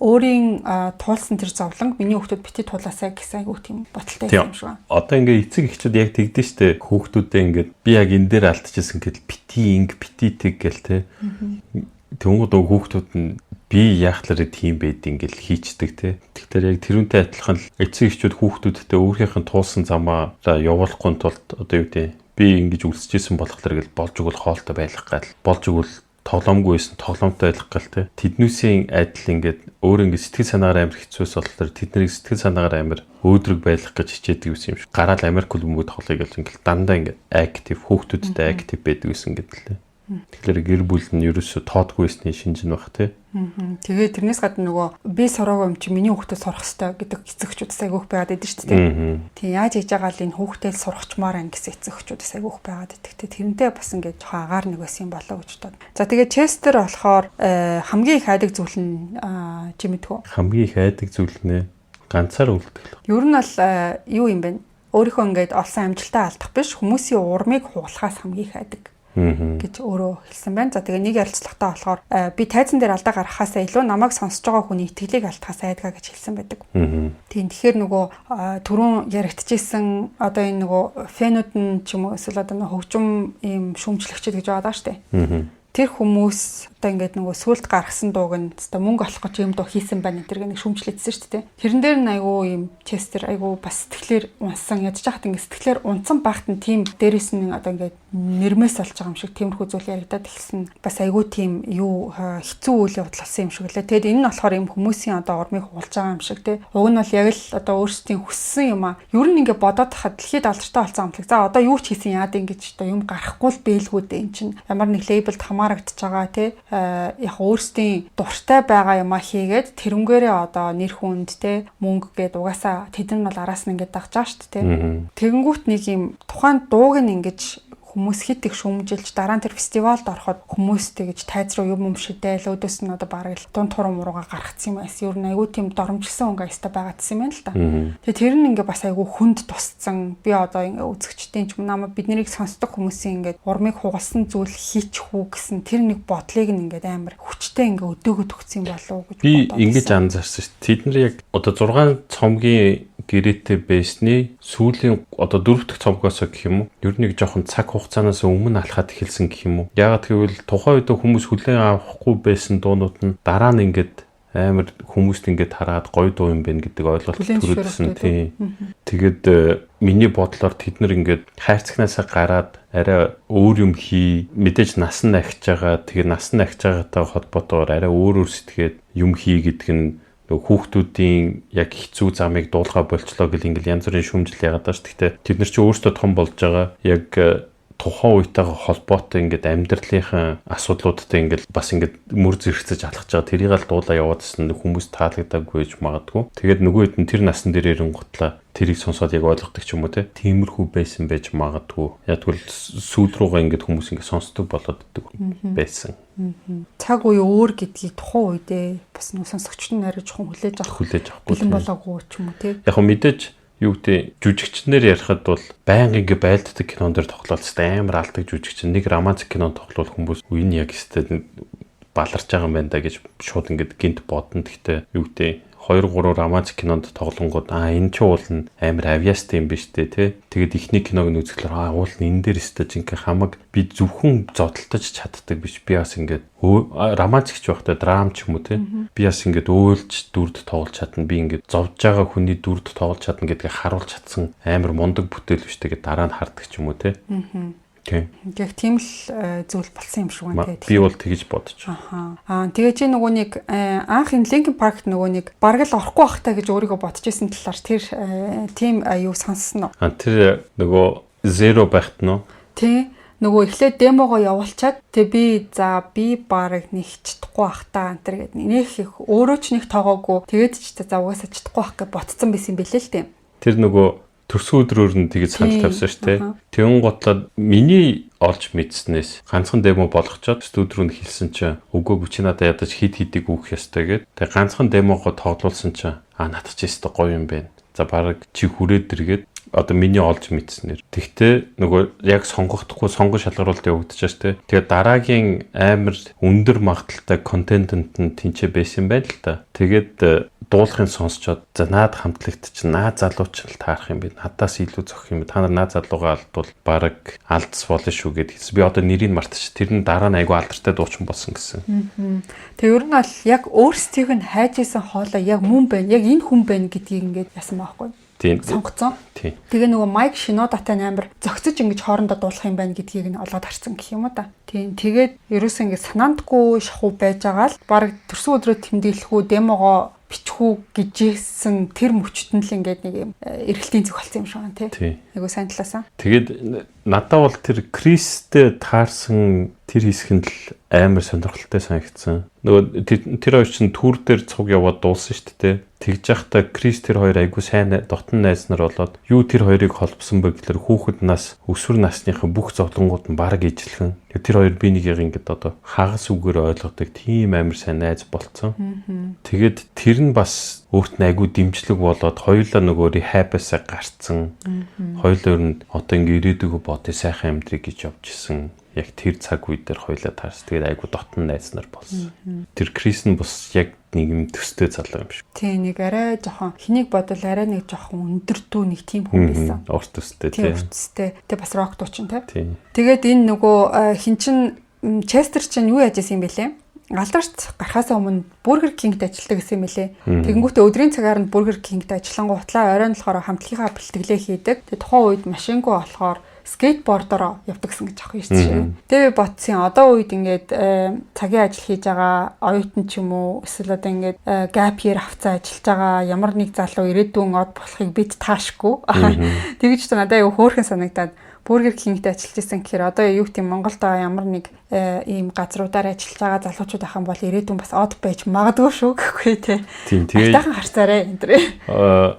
өөрийн туулсан тэр зовлон миний хүүхдүүд бити туулаасай гэсэн айгүй тийм бодолтой юм шиг байна. Одоо ингээ эцэг эхчүүд яг тэгдэж штэ, хүүхдүүдээ ингээд би яг энэ дээр алдчихсан гэдэл бити инг бити тэг гэл те. Тэнгууд хүүхдүүд нь би яахлаарэ тийм байд ингээл хийчдэг те. Тэгэхээр яг тэрүүнтэй адилхан эцэг эхчүүд хүүхдүүдтэй өөрийнх нь туулсан замаараа явуулахгүй тулд одоо юу гэдэг би ингэж үлсэжсэн болохоор гэл болж өгвөл хоолтой байх гал, болж өгвөл тоглоомгүй байсан тоглоомтой байх гал те. Тэднүүсийн адил ингээд өөр ингээд сэтгэл санаагаар амар хэцүүс болохоор тэднийг сэтгэл санаагаар амар өөдрөг байх гэж хичээдэг юм шиг. Гараал Америк хөл бөмбөг тоглоё гэж ингээд дандаа ингээд актив хүүхдүүдтэй актив байдаг гэсэн гэдэг лээ. Тэгэхээр гэр бүл нь ерөөсө тоодгүй байсны шинж нь баг тий. Тэгээ тэрнээс гадна нөгөө би сураагүй юм чи миний хүүхдэд сурах хэрэгтэй гэдэг эцэгчүүд айгүйх байгаад идэв шүү дээ. Тийм, яаж хийж байгаа л энэ хүүхдэд сурахчмаар ан гэсэн эцэгчүүд айгүйх байгаад идэх. Тэрнтэй бас ингээд жоохон агаар нэг байсан юм болоо гэж бодод. За тэгээ Честер болохоор хамгийн их айдаг зүйл нь чи мэдхүү? Хамгийн их айдаг зүйл нь ганцаар үлдэх. Ер нь бол юу юм бэ? Өөрийнхөө ингээд олсон амжилтаа алдах биш, хүмүүсийн урмыг хугалахаас хамгийн их айдаг гэж өөрөө хэлсэн байна. За тэгээ нэг ярилцлагатаа болохоор би тайзан дээр алдаа гаргахаасаа илүү намайг сонсож байгаа хүний итгэлийг алдахаас айдгаа гэж хэлсэн байдаг. Тийм, тэгэхээр нөгөө түрүүн яригдчихсэн одоо энэ нөгөө фэнүүд нь ч юм уу эсвэл одоо нөгөө хөгжим ийм шүүмжлэгчд гэж байгаа даа штэ. Тэр хүмүүс одоо ингээд нөгөө сүлд гаргасан дууг нь одоо мөнгө олох гэж юм дуу хийсэн байна энэ тэр нэг шүүмжлээдсэн шүү дээ. Тэрэн дээр нь айгүй юм Честер айгүй бас сэтгэлээр унсан, ядж хахад ингээд сэтгэлээр унсан багт нь тийм дээрэс нь одоо ингээд нэрмээс олж байгаа юм шиг тиймэрхүү зүйл яригадад эхэлсэн. Бас айгүй тийм юу хэцүү үйл явдал болсон юм шиг лээ. Тэгэд энэ нь болохоор юм хүмүүсийн одоо урмыг хуулж байгаа юм шиг те. Уг нь бол яг л одоо өөрсдийн хүссэн юм а. Ер нь ингээд бодоод хахад дэлхийд алдартай болсон амтлаг. За одоо юу ч хийсэн яад ингэж одоо юм гарахгүй л бэлгүү дээ. Эн чинь ямар нэг лейблд хамаарагдаж байгаа те. Яг өөрсдийн дуртай байгаа юмаа хийгээд тэрнгээрээ одоо нэр хүнд те мөнгө гээд угаасаа тэд нар бол араас нь ингээд дагж байгаа шүү дээ те. Тэгэнгүүт нэг юм тухайн дууг нь ингэж хүмүүс хит их шүүмжилж дараа нь тэр фестивалд ороход хүмүүс тэгэж тайз руу юм шидээл өөдөөс нь одоо бараг л дунд туруу мурууга гаргацсан юм айс. Ер нь айгүй тийм доромжилсан өнгө аястай байгаадсан юм байна л та. Тэгээ тэр нь ингээ бас айгүй хүнд тусцсан. Би одоо ингээ үзэгчдийн ч юм намайг бид нарыг сонсдог хүмүүсийн ингээ урмыг хугалсан зүйл хийчих үү гэсэн тэр нэг бодлыг нь ингээ амар хүчтэй ингээ өдөөгөө төгсөн болов уу гэж би ингэж анзаарсан шүү. Тэд нар яг одоо 6 цомгийн гэрээтэй байсны сүүлийн одоо 4 дахь цомгоос гэх юм уу? Ер нь нэг жоохон цаг хугацаанаас өмнө алхаад эхэлсэн гэх юм уу? Яагаад гэвэл тухайн үед хүмүүс хүлээн авахгүй байсан дуунууд нь дараа нь ингээд амар хүмүүст ингээд хараад гоё дуу юм байна гэдэг ойлголт төрүүлсэн тийм. Тэгээд миний бодлоор тэд нар ингээд хайрцагнаасаа гараад арай өөр юм хий, мэдээж нас нь агч байгаа. Тэгээд нас нь агч байгаатай холбоотойгоор арай өөр өөр сэтгээд юм хий гэдэг нь хүүхдүүдийн яг хэцүү замыг дуулгаа болчлоо гэл ингээл янз бүрийн шүүмжил яагаад байгаа шүү. Гэхдээ тэд нар чи өөрсдөө том болж байгаа. Яг тухайн үетэйгээ холбоотой ингээд амьдралынхаа асуудлуудтай ингээд бас ингээд мөр зэрэгцэж алхаж байгаа. Тэрийг л дуулаа яваадсэн хүмүүс таалагдаагүй гэж магадгүй. Тэгээд нөгөө хэд нь тэр насан дээр ирэнгутлаа тэрийг сонсоод яг ойлгодог ч юм уу те. Тиймэрхүү байсан байж магадгүй. Яг тэгвэл сүүл рүүгээ ингээд хүмүүс ингээд сонсдог болоод идэг байсан. Цаг үе өөр гэдгийг тухайн үедээ бас нөө сонсогчд нь арай жоохон хүлээж авах хүлээж авахгүй бэлэн болоогүй ч юм уу те. Яг хөө мэдээж юу гэдэг жүжигчнэр ярихад бол байнга ингээ байлддаг кинон дээр тоглолт амар алдаг жүжигчин нэг романтик кинон тоглол хүмүүс энэ яг өстэй баларч байгаа юм байна да гэж шууд ингээд гинт бодно. Гэхдээ юу гэдэг 2 3 романтик кинонд тоглонгууд энэ ч уул нь амар авьяастай юм биш үү те. Тэгээд эхний киног нь үзэхлээр уул нь энэ дээр өстэй жинхэнэ хамаг би зөвхөн зодтолтож чаддаг биш. Би бас ингээд романтик ч байхдаа драм ч юм уу те. Би бас ингээд өөлж дүрд тоглож чадна. Би ингээд зовж байгаа хүний дүрд тоглож чадна гэдгийг харуулж чадсан амар мундаг бүтээл биш тэгээд дараа нь хардаг ч юм уу те. Тийм. Яг тийм л зүйл болсон юм шиг байна те. Би бол тэгж бодож. Аха. Тэгээ чи нөгөө нэг анх энэ Linkin Park нөгөө нэг бараг л орохгүй бах та гэж өөрийгөө бодож исэн талаар тэр тийм юу сонссон уу? Тэр нөгөө Zero байхт нь уу? Тийм. Нөгөө эхлээд демогоо явуулчаад тэгээ би за би бараг нэг чадахгүй бах та энэ төр гэдэг. Нэг их өөрөө ч нэг тоогоогүй. Тэгээд ч за угаасаа чадахгүй бах гэж ботцсон байсан юм билээ л дээ. Тэр нөгөө төрсөн өдрөөр нь тэгэж санал тавьсан шүү дээ. Тэгэн готлоод миний олж мэдснээс ганцхан demo болгочоод студи рүү хэлсэн чинь үгүй, чи надад ядаж хид хидийг өгөх ёстой гэд. Тэгээ ганцхан demo го тоглуулсан чинь а, надад чи ёстой гоё юм байна. За, бараг чи хүрээд иргээд одоо миний олж мэдснээр. Тэгтээ нөгөө яг сонгохдохгүй, сонгон шалгаруулалт явагдчихаж штэ. Тэгээ дараагийн амар өндөр магадлалтай contender нь тэнцээ байсан юм байна л та. Тэгээд дуулахын сонсчоод, за, наад хамтлагт чинь наад залуу ч л таарах юм бэ. Надаас илүү зохих юм. Та нар наад залуугаа алдвал бараг алдс болно шүү гэд хэлсэн. Би одоо нэрийг мартчих. Тэр нь дараа нь айгүй алдартай дуучин болсон гэсэн. Тэгээ ер нь бол яг өөрсдийнх нь хайж исэн хоолой яг мөн байна. Яг энэ хүн байна гэдгийг ингээд яасан байхгүй. Сонгоцсон. Тэгээ нөгөө Майк Шинодатай амар зөгцөж ингэж хоорондоо дуулах юм байна гэдгийг нь олоод харсан гэх юм уу та. Тийм. Тэгээд ерөөсөө ингэ санаандгүй шахуу байж байгаа л баг төрсөн өдрөө тэмдэглэх үү, demo гоо бичих үү гэжсэн тэр мөчт нь л ингээд нэг юм эргэлтийн зүг болсон юм шиг байна тий. Айгу сайн талаасаа. Тэгээд надад бол тэр Кристтэй таарсан тэр хэсэг нь л амар сонирхолтой санагдсан. Нөгөө тэр хоёр чинь tour дээр цуг яваад дуулсан шүү дээ. Тэгж яхта Крис тэр хоёр айгу сайн дотн найз нар болоод, юу тэр хоёрыг холбосон бэ гэхлээр хүүхэд нас, өсвөр насныхаа бүх зовлонгууд нь бараг ижилхэн. Тэр хоёр би нэгийг ингээд одоо хагас үгээр ойлгодог тийм амар сайн найз болцсон. Тэгээд тэр нь бас өөрт нь айгу дэмжлэг болоод хоёулаа нөгөө rehab аас гарцсан. Хоёулаа ер нь одоо ингээ ирээдүгөө бодё, сайхан амьдрыг гэж явж исэн, яг тэр цаг үе дээр хоёлаа таарс. Тэгээд айгу дотн найз нар болсон. Тэр Крис нь бас яг нэг юм төстэй залуу юм шиг. Тий, нэг арай жоохон хэнийг бодвол арай нэг жоохон өндөртүү нэг тийм хүн байсан. Урт төстэй. Тий, урт төстэй. Тэг бас рок дуучин тий. Тэгээд энэ нөгөө хин чин Честер чинь юу яаж исэн юм бэлээ? Алдарт гарахаасаа өмнө Burger King-д ажилладаг гэсэн юм лээ. Тэгэнгүүтээ өдрийн цагаар нь Burger King-д ажиллангуутлаа оройн болохоор хамтлагийнхаа бэлтгэлээ хийдэг. Тэгээ тухайн үед машингүй болохоор skateboard оор явдаг гэсэн гэж аах юм шүү. Тэгээ би бодсон, одоо үед ингээд цагийн ажил хийж байгаа оюутан ч юм уу, эсвэл одоо ингээд gap year авцаа ажиллаж байгаа ямар нэг залуу ирээдүйн од болохыг бид таашгүй. Тэгэж ч надад аюу хөөрхөн санагдаад, Burger King-д ажиллаж исэн гэхээр одоо юу гэдэг, Монголд байгаа ямар нэг ийм газруудаар ажиллаж байгаа залуучууд ах юм бол ирээдүйн бас од байж магадгүй шүү гэхгүй те. Тийм, тэгээ. Айтайхан харцаарай энэ төр.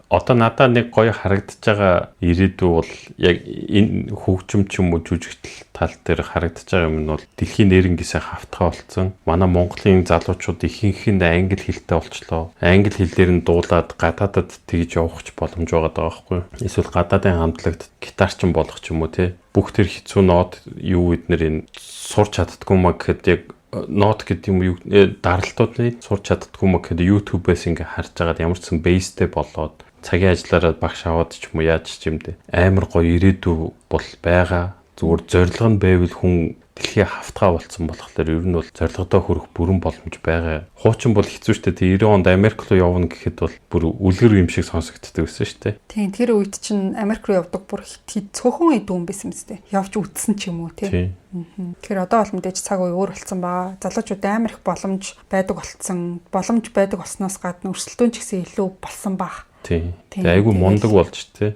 Одоо надад нэг гоё харагдаж байгаа ирээдүй бол яг энэ хөгжим ч юм уу жүжигтэл тал дээр харагдаж байгаа юм нь бол дэлхийн нэрнгээсээ хавтгай болцсон. Манай Монголын залуучууд ихэнх нь англи хэлтэй болчлоо. Англи хэлээр нь дуулаад гадаадад тэгж явах ч боломж байгаа даа байхгүй. Эсвэл гадаадын хамтлагт гитарчин болох ч юм уу те. Бүх тэр хэцүү нот юу эднэр энэ сурч чаддгүй маа гэхэд, яг нот гэдэг юм юу, даралтуудыг сурч чаддгүй маа гэхэд YouTube-ээс ингээ харж агаад ямар ч сан base тэй болоод цагийн ажиллаараа багш аваад ч юм уу яаж ч юм дээ. Амар гоё ирээдүй бол байгаа. Зүгээр зорилго нь байвал хүн дэлхийн хавтгай болцсон болохоор ер нь бол зорилгодоо хүрэх бүрэн боломж байгаа. Хуучин бол хэцүү шүү дээ. 90 онд Америк руу явна гэхэд бол бүр үлгэр юм шиг сонсогддог байсан шүү дээ. Тийм, тэр үед чинь Америк руу явдаг бүр хит цөөхөн идүүн байсан мэт дээ. Явж үтсэн ч юм уу тий. Тэгэхээр одоо бол мэдээж цаг үе өөр болцсон байгаа. Залуучууд амар их боломж байдаг болцсон. Боломж байдаг болсноос гадна өрсөлдөөн ч гэсэн илүү болсон баг. Тийм. Тэгээ айгүй мундаг болж тий.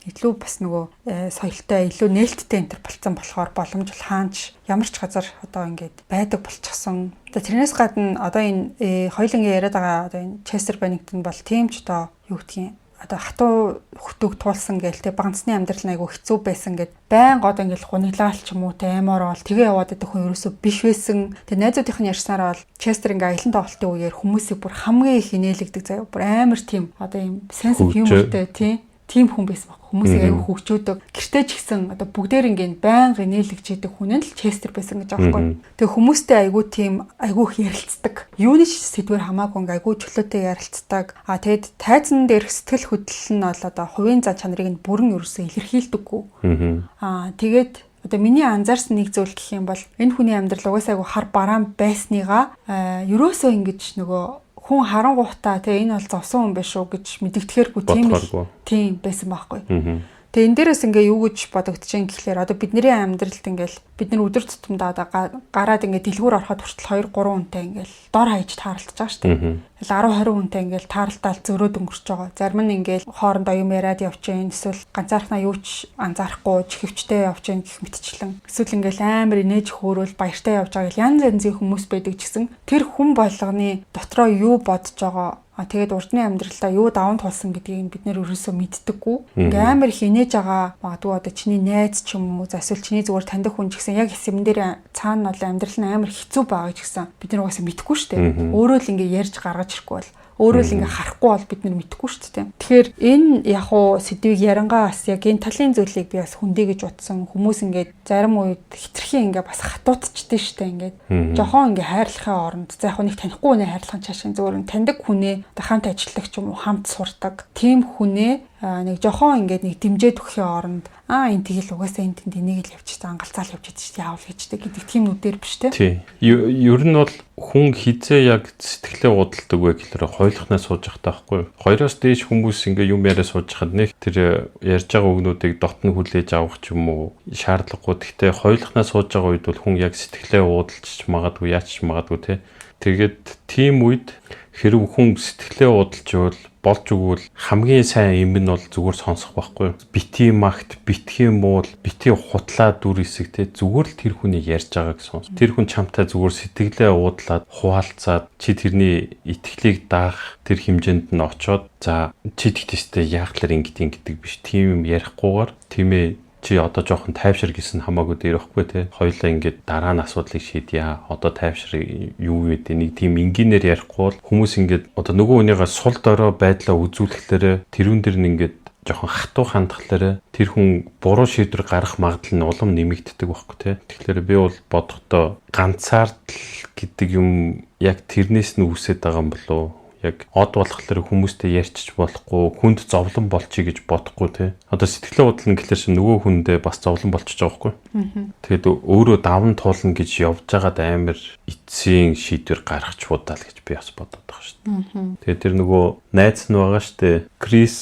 Илүү бас нөгөө соёлтой, илүү нээлттэй энэ төр болцсон болохоор боломж бол хаанч ямар ч газар одоо ингээд байдаг болчихсон. За, тэрнээс гадна одоо энэ хоёулангийн яриад байгаа одоо энэ Chester Bennington бол тийм ч одоо юу гэдгийг, одоо хатуу хөтөг туулсан гээл те, багцны амьдрал нь айгу хэцүү байсан гэд байн год ингээл гуниглаал ч юм уу те, аймаар бол тэгээ яваад идэх хүн ерөөсөө биш байсан. Тэгээ найзуудынх нь ярьснараа бол Честер ингээ аялан тоглолтын үеэр хүмүүсийг бүр хамгийн их инээлэгдэг заяа. Бүр амар тийм одоо юм sense of humor-тэй тийм хүн байсан баг. Хүмүүсийг аягүй хөгжөөдөг. Гэртээ ч гэсэн одоо бүгдээр ингээд байнга инээлгэж идэг хүн нь л Честер байсан гэж байгаа байхгүй. Тэгээ хүмүүстэй аягүй тийм аягүй их ярилцдаг. Юуны ч сэдвэр хамаагүй ингээ аягүй чөлөөтэй ярилцдаг. А тэгэд тайзан дээрх сэтгэл хөдлөл нь бол одоо хувийн зан чанарыг нь бүрэн ерөөсөө илэрхийлдэггүй. Аа, тэгээд одоо миний анзаарсан нэг зүйл гэх юм бол энэ хүний амьдрал угаасаа айгүй хар бараан байсныгаа ерөөсөө ингэж нөгөө хүн харангуйтаа тэгээ энэ бол зовсон хүн биш үү гэж мэдэгдэхэргүй тийм л тийм байсан байхгүй. Тэгээ энэ дээрээс ингээ юу гэж бодогдож юм гэхлээр одоо бидний амьдралд ингээл Бид нар өдөр тутамдаа одоо гараад ингээд дэлгүүр ороход хүртэл 2 3 хүнтэй ингээд дор хаяж тааралдаж байгаа шүү дээ. Тэгэл 10 20 хүнтэй ингээд тааралтаал зөрөөд өнгөрч байгаа. Зарим нь ингээд хоорондоо юм яриад явж гин, эсвэл ганцаархнаа юу ч анзаарахгүй чихвчтэй явж гин гэх мэтчлэн. Эсвэл ингээд амар инээж хөөрөөл баяртай явж байгаа гэл янз янзын хүмүүс байдаг ч гэсэн тэр хүн болгоны дотроо юу бодож байгаа, а тэгээд урдны амьдралдаа юу даван туулсан гэдгийг бид нэр ерөөсөө мэддэггүй. Ингээ амар их инээж байгаа, магадгүй одоо чиний найз ч юм уу, эсвэл чиний зүгээр таньдаг хүн ч гэсэн яг хэсэм дээр цаана бол амьдрал нь амар хэцүү байгаа ч гэсэн бид нар угаасаа мэдэхгүй шүү дээ. Өөрөө л ингээ ярьж гаргаж ирэхгүй бол, өөрөө л ингээ харахгүй бол бид нар мэдэхгүй шүү дээ. Тэгэхээр энэ яг уу сэдвийг ярангаа бас яг энэ талын зүйлийг би бас хүндэ гэж утсан. Хүмүүс ингээд зарим үед хитрхи ингээ бас хатуутчихдээ шүү дээ. Ингээд жохон ингээ хайрлахын оронд, за яг нэг танихгүй хүнээ хайрлах нь чаашаа, зүгээр таньдаг хүнээ, одоо хамт ажилладаг ч юм уу, хамт сурдаг тийм хүнээ нэг жохон ингээд нэг дэмжиж өгөхийн оронд аа, энэ тэгэл угаасаа энэ тэнд энийг л явчихсан, ангалцаал явж идэв шүү дээ, яавал гэжтэй гэдэг тийм нүдээр биш те. Тий. Ер нь бол хүн хизээ яг сэтгэлээ уудалдаг вэ гэхээр хоёулахнаа сууж явах таахгүй юу. Хоёроос дээш хүмүүс ингээ юм яриа сууж хахад нэг тэр ярьж байгаа үгнүүдийг дотн хүлээж авах ч юм уу шаардлагагүй. Гэхдээ хоёулахнаа сууж байгаа үед бол хүн яг сэтгэлээ уудалж магадгүй, яач ч магадгүй те. Тэгээд тийм үед хэрв хүн сэтгэлээ уудалж ивэл болж өгвөл хамгийн сайн юм нь бол зүгээр сонсох байхгүй. Бити магт, битгий муул, бити хутлаа дүр хэсэг те, зүгээр л тэр хүний ярьж байгааг сонс. Тэр хүн чамтай зүгээр сэтгэлээ уудлаад хуваалцаад, чи тэрний итгэлийг даах тэр хэмжээнд нь очоод, за чи тэгтээстэй яах талаар ингэдэг гэдэг биш. Тийм юм ярихгүйгээр, тийм ээ, чи одоо жоохон тайвшир гэсэн хамаагүй дээр байхгүй те. Хоёлаа ингээд дараа нь асуудлыг шийдье. Одоо тайвшир, юу вэ гэдэг нэг тийм энгийнээр ярихгүй бол хүмүүс ингээд одоо нөгөө хүнийгээ сул дорой байдлаа үзүүлэхлээрэ тэрүүн дэр нь ингээд жоохон хатуу хандхалаарэ тэр хүн буруу шийдвэр гаргах магадлал нь улам нэмэгддэг байхгүй те. Тэгэхээр би бол бодохдоо ганцаардал гэдэг юм яг тэрнээс нь үүсээд байгаа юм болов уу? Яг од болохоор хүмүүстэй ярьчих болохгүй, хүнд зовлон болчихъя гэж бодохгүй те. Одоо сэтгэлээ удлана гэхлээр чинь нөгөө хүндээ бас зовлон болчихж байгаа байхгүй. Тэгээд өөрөө даван туулна гэж явж байгаад амар эцсийн шийдвэр гаргачихудаа л гэж би бас бодод байгаа шүү дээ. Тэгээд тэр нөгөө найз нь байгаа шүү дээ. Крис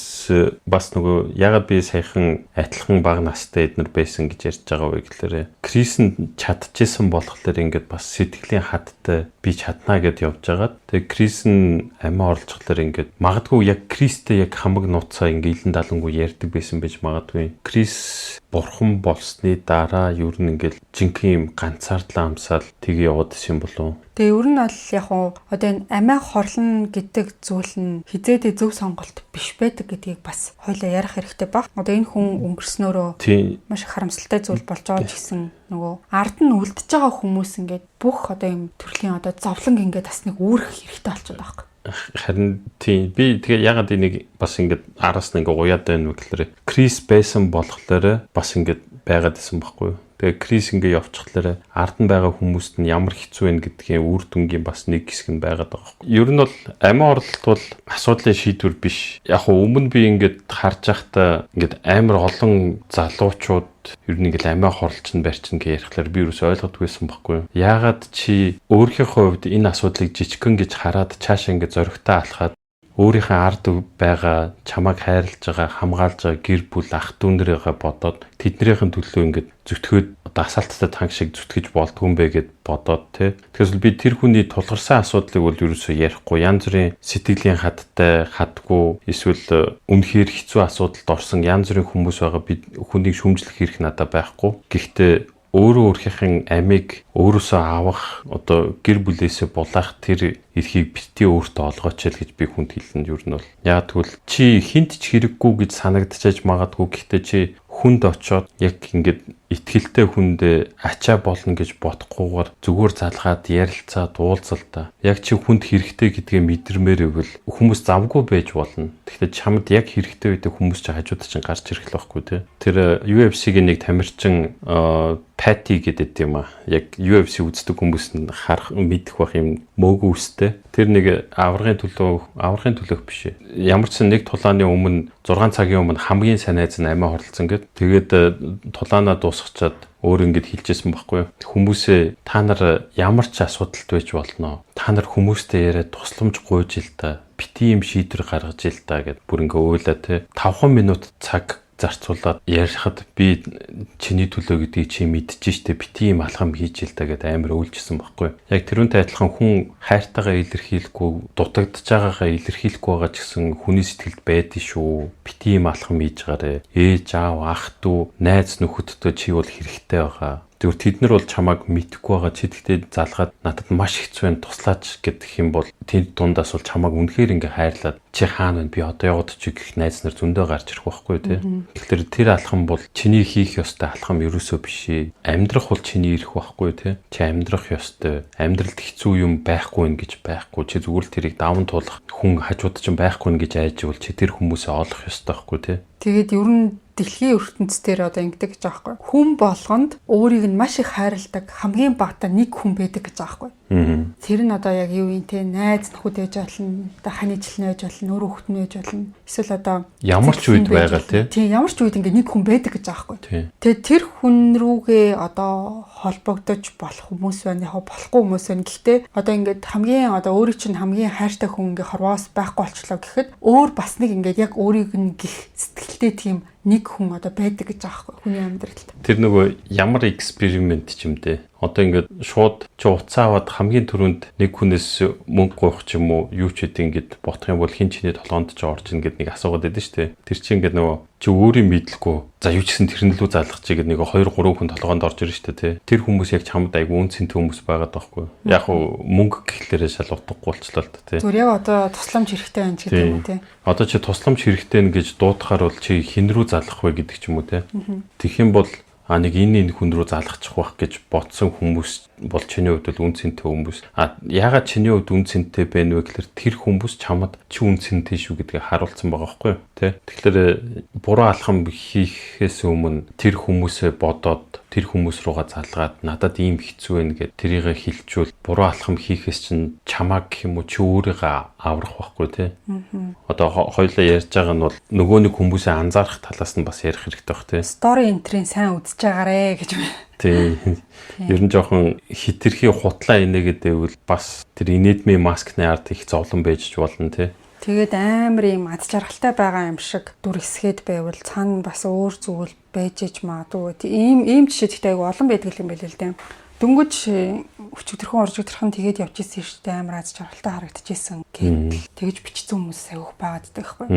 бас нөгөө ягаад би саяхан адилхан бага настай эднэр байсан гэж ярьж байгаа вэ гэхлээр Крис нь чадчихсан болохоор ингээд бас сэтгэлийн хаттай би чаднаа гэд явж байгаад, тэгээд Крис нь амиа орлцохлоор ингээд магадгүй яг Кристтэй яг хамаг нууцаа ингээд илэн далангүй ярьдаг байсан байж магадгүй. Крис бурхан болсны дараа ер нь ингээд жинхэнэ юм ганцаардлаа амсаал тэгээ яваад исэн юм болов. Тэгээ ер нь бол яг уу одоо энэ амиа хорлно гэдэг зүйл нь хизээдээ зөв сонголт биш байдаг гэдгийг бас хоёлаа ярих хэрэгтэй баг. Одоо энэ хүн өнгөрснөөрөө маш их харамсалтай зүйл болж байгаа ч гэсэн нөгөө ард нь үлдэж байгаа хүмүүс ингээд бүх одоо юм төрлийн одоо зовлон ингээд бас нэг үүрэх хэрэгтэй болчиход байгаа байхгүй. Харин тийм, би тэгээ ягаад энийг бас ингээд араас нь ингээд уяад байна вэ гэхээр Крис байсан болохоор бас ингээд байгаад исэн байхгүй юу. Тэгээ Крис ингээ явчихлаарэ ард нь байгаа хүмүүст нь ямар хэцүү вэ гэдгийн үр дүнгийн бас нэг хэсэг нь байгаад байгаа байхгүй. Ер нь бол амиа орлолт бол асуудлын шийдвэр биш. Яг хөө өмнө би ингээд харж байхдаа ингээд амар олон залуучууд ер нь ингээл амиа хорлолч нь барьчин гэж ярихлаар би юусоо ойлгодгүйсэн байхгүй юу. Яагаад чи өөрийнхөө хувьд энэ асуудлыг жижигхэн гэж хараад цаашаа ингээд зоригтой алхаад өөрийнхөө ард байгаа, чамайг хайрлаж байгаа, хамгаалж байгаа гэр бүл, ах дүү нарыгаа бодоод тэднийхэн төлөө ингээд зүтгэхэд одоо асаалттай танк шиг зүтгэж болдгүй юм бэ гэд бодоод тий. Тэгэхээр би тэр хүний тулгарсан асуудлыг бол ерөөсөө ярихгүй. Янз бүрийн сэтгэлийн хадтай, хадгүй эсвэл үнэхээр хэцүү асуудалд орсон янз бүрийн хүмүүс байгаа. Би хүнийг шүмжлэх хэрэг надад байхгүй. Гэхдээ өөрөө өөрийнхөө амийг өөрөөсөө авах, одоо гэр бүлээсээ булаах тэр эрхийг битгий өөртөө олгооч л гэж би хүнд хэлнэ ер нь бол. Яг тэгвэл чи хинт ч хэрэггүй гэж санагдчихаж магадгүй, гэхдээ чи хүнд очоод яг ингээд итгэлтэй хүндээ ачаа болно гэж бодохгүйгээр зүгээр залгаад ярилцаад уулзалта. Яг чи хүнд хэрэгтэй гэдгээ мэдэрмээр ивэл хүмүүс завгүй байж болно. Тэгэхдээ чамд яг хэрэгтэй үедээ хүмүүс чи хажууд чинь гарч ирэх л байхгүй тий. Тэр UFC-гийн нэг тамирчин Пати гэдэг юм а. Яг UFC үздэг хүмүүс нь харах мэдэх байх юм, мөөгөө үстэй. Тэр нэг аваргын төлөө, аваргын төлөөх биш. Ямар ч нэг тулааны өмнө 6 цагийн өмнө хамгийн сайн найз нь амиа хорлцсон гэд. Тэгээд тулаанаа дуусгачаад өөр ингэж хэлжсэн байхгүй юу. Хүмүүсээ та нар ямар ч асуудалд байж болно. Та нар хүмүүстэй яриад тусламж гуйж ил та. Бити юм шийдвэр гаргаж ил та гэд бүр ингээ уйлаа те. 5 минут цаг зарцуулаад ярихад би чиний төлөө гэдгийг чи мэдчихэж штэ, бити юм алхам хийж л та гэдээ амар өөлжсэн байхгүй. Яг тэрүүнтэй адилхан хүн хайртайгаа илэрхийлэхгүй, дутагдж байгаагаа илэрхийлэхгүй байгаа ч гэсэн хүний сэтгэлд байдэн шүү. Бити юм алхам хийж гарэ. Ээж аав, ах дүү, найз нөхөдтэй чи бол хэрэгтэй байгаа. Тэгвэр тэд нар бол чамайг мэдэхгүй байгаа, чи тэгтээ залгаад надад маш хэцүү байна, туслаач гэдэг юм бол тэд дундаас бол чамайг үнэхээр ингээ хайрлаад чи хаана вэ, би одоо яваад чи гэх найз нар зөндөө гарч ирэх байхгүй тий. Тэгэхээр тэр алхам бол чиний хийх ёстой алхам ерөөсөө биш ээ. Амьдрах бол чиний эрх байхгүй тий. Чи амьдрах ёстой. Амьдралд хэцүү юм байхгүй нэ гэж байхгүй. Чи зүгээр л тэрийг даван туулах хүн хажууд чинь байхгүй нэ гэж айж ивэл чи тэр хүмүүсээ олох ёстой байхгүй тий. Тэгээд ер нь дэлхийн ертөнц дээр одоо ингэдэг гэж байгаа байхгүй. Хүн болгонд өөрийг нь маш их хайрладаг хамгийн багадаа нэг хүн байдаг гэж байгаа байхгүй. Тэр нь одоо яг юу юм те, найз нөхөд байж болно, одоо хань ижил нь байж болно, өөр хүүхэд нь байж болно. Эсвэл одоо ямар ч үед байгаа те. Тийм, ямар ч үед ингээ нэг хүн байдаг гэж байгаа байхгүй. Тэгээд тэр хүн рүүгээ одоо холбогдож болох хүмүүс байна, яг болохгүй хүмүүс байна. Гэхдээ одоо ингээд хамгийн одоо өөрийг чинь хамгийн хайртай хүн ингээ хорвоос байхгүй болчлоо гэхэд өөр бас нэг ингээд яг өөрийг нь гих сэтгэлтэй тийм нэг хүн одоо байдаг гэж байгаа байхгүй хүний амьдралд. Тэр нөгөө ямар experiment ч юм дээ. Одоо ингээд шууд чи утсаа аваад хамгийн түрүүнд нэг хүнээс мөнгө гуйх ч юм уу юу ч гэдэг ингээд ботох юм бол хин чиний толгоонд ч орж ин гэд нэг асуугаад байдаг шүү дээ. Тэр чинь ингээд нөгөө чи өөрийн мэдлгүй за юу ч гэсэн тэрэн лүү залгах чи гэд нэг 2 3 хүн толгоонд орж ирнэ шүү дээ тий. Тэр хүмүүс яг чамд айгу үн цэнтэй хүмүүс байгаад байхгүй. Яг уу мөнгө гэхлээрээ шал утгагүй болчлоо л да тий. Зүгээр яг одоо тусламж хэрэгтэй байна ч гэдэг юм уу тий. Одоо чи тусламж хэрэгтэй нэ гэж дуудахаар бол чи хэн рүү залгах вэ гэдэг ч юм уу тий. Тэгэх юм бол а нэг энэ хүн рүү залгачих байх гэж бодсон хүмүүс бол чиний хувьд бол үн цэнтэй хүмүүс. А яагаад чиний хувьд үн цэнтэй байна вэ гэхээр тэр хүмүүс чамд чи үн цэнтэй шүү гэдгийг харуулсан байгаа байхгүй юу? Тэ? Тэгэхээр буруу алхам хийхээс өмнө тэр хүмүүсээ бодоод тэр хүмүүс руугаа залгаад надад ийм хэцүү байна гэд тэрийгэ хилчүүл буруу алхам хийхээс чинь чамааг гэх юм уу чи өөрийгөө аврах байхгүй тий. Одоо хоёлаа ярьж байгаа нь бол нөгөө нэг хүмүүсээ анзаарах талаас нь бас ярих хэрэгтэй бах тий. Story entry-г сайн үзэж байгаарэ гэж. Тий. Ер нь жоохон хитрхи хутлаа инээгээд байвал бас тэр инээдмийн маскны ард их зовлон байж ч болно тий. Тэгээд амар юм ад жаргалтай байгаа юм шиг дүр эсгээд байвал цаана бас өөр зүйл байж ич магадгүй. Ийм жишээ гэхдээ айгүй олон байдаг юм байл л дээ. Дөнгөж өчигдөрхөн оржигдөрхөн тэгээд явж исэн шүү дээ, амар аз жаргалтай харагдчихсэн гэд тэгж бичсэн хүмүүс айгүйх байгаад байдаг байхгүй.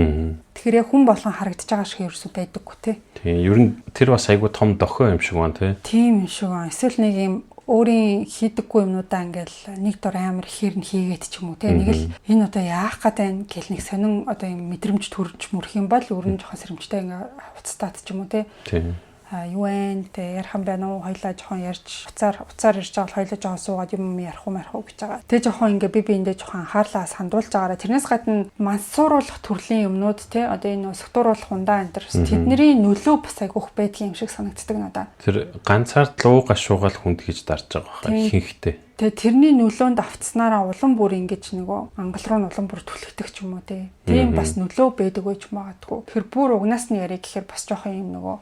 Тэгэхээр яг хүн болгон харагдаж байгаа шиг ерөөсөө байдаггүй те. Тийм, ер нь тэр бас айгүй том дохио юм шиг байна те. Тийм юм шиг байна. Эсвэл нэг юм өөрийн хийдэггүй юмнуудаа ингээл нэг дор амар ихээр нь хийгээд ч юм уу те. Нэг л энэ одоо яах гээд байна гэл нэг сонин одоо юм мэдрэмж төрж мөрөх юм бол өөр нь жоохон сэрэмжтэй ингээ хуцтаад ч юм уу те. Тийм. Юу вэ те, ярих юм байна уу, хоёлаа жоохон ярьж уцаар ярьж байгаа бол хоёлаа жоохон суугаад юм ярих уу марих уу гэж байгаа. Тэ жоохон ингээ би биэндээ жоохон анхаарлаа сандуулж байгаараа. Тэрнээс гадна мансууруулах төрлийн юмнууд те, одоо энэ согтууруулах ундаа энэ төр тэдний нөлөө бас айгүйх байдгийн юм шиг санагддаг надаа. Тэр ганцаар луу гашуугаал хүнд гэж дарж байгаа хаа ихэнхдээ. Тэгээ тэрний нөлөөнд автснараа улам бүр ингэж нөгөө ангал руу нь улам бүр түлхдэг ч юм уу те. Тийм бас нөлөө байдаг байж магадгүй. Тэгэхээр бүр угнаас нь яриа гэхээр бас жоохон юм нөгөө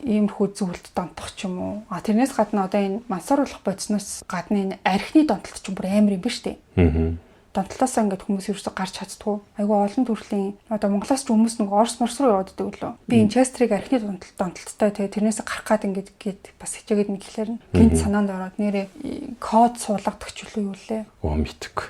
иймэрхүү зүйлд донтох ч юм уу. А тэрнээс гадна одоо энэ мансууруулах бодисноос гадна энэ архины донтолт ч бүр амар юм биш үү? Донтлоосоо ингээд хүмүүс ерөөсөө гарч чаддгүй. Айгүй олон төрлийн одоо Монголоос ч хүмүүс нөгөө Орос морс руу яваад идэг лөө. Би энэ Честрийг архины донтолттой тэгээ тэрнээс гарах гад ингээд гээд бас хичээгээд нэг хэлээр нь гинт санаанд ороод нэрээ код суулгадаг ч үлээ юу лээ. Оо мэдгүй.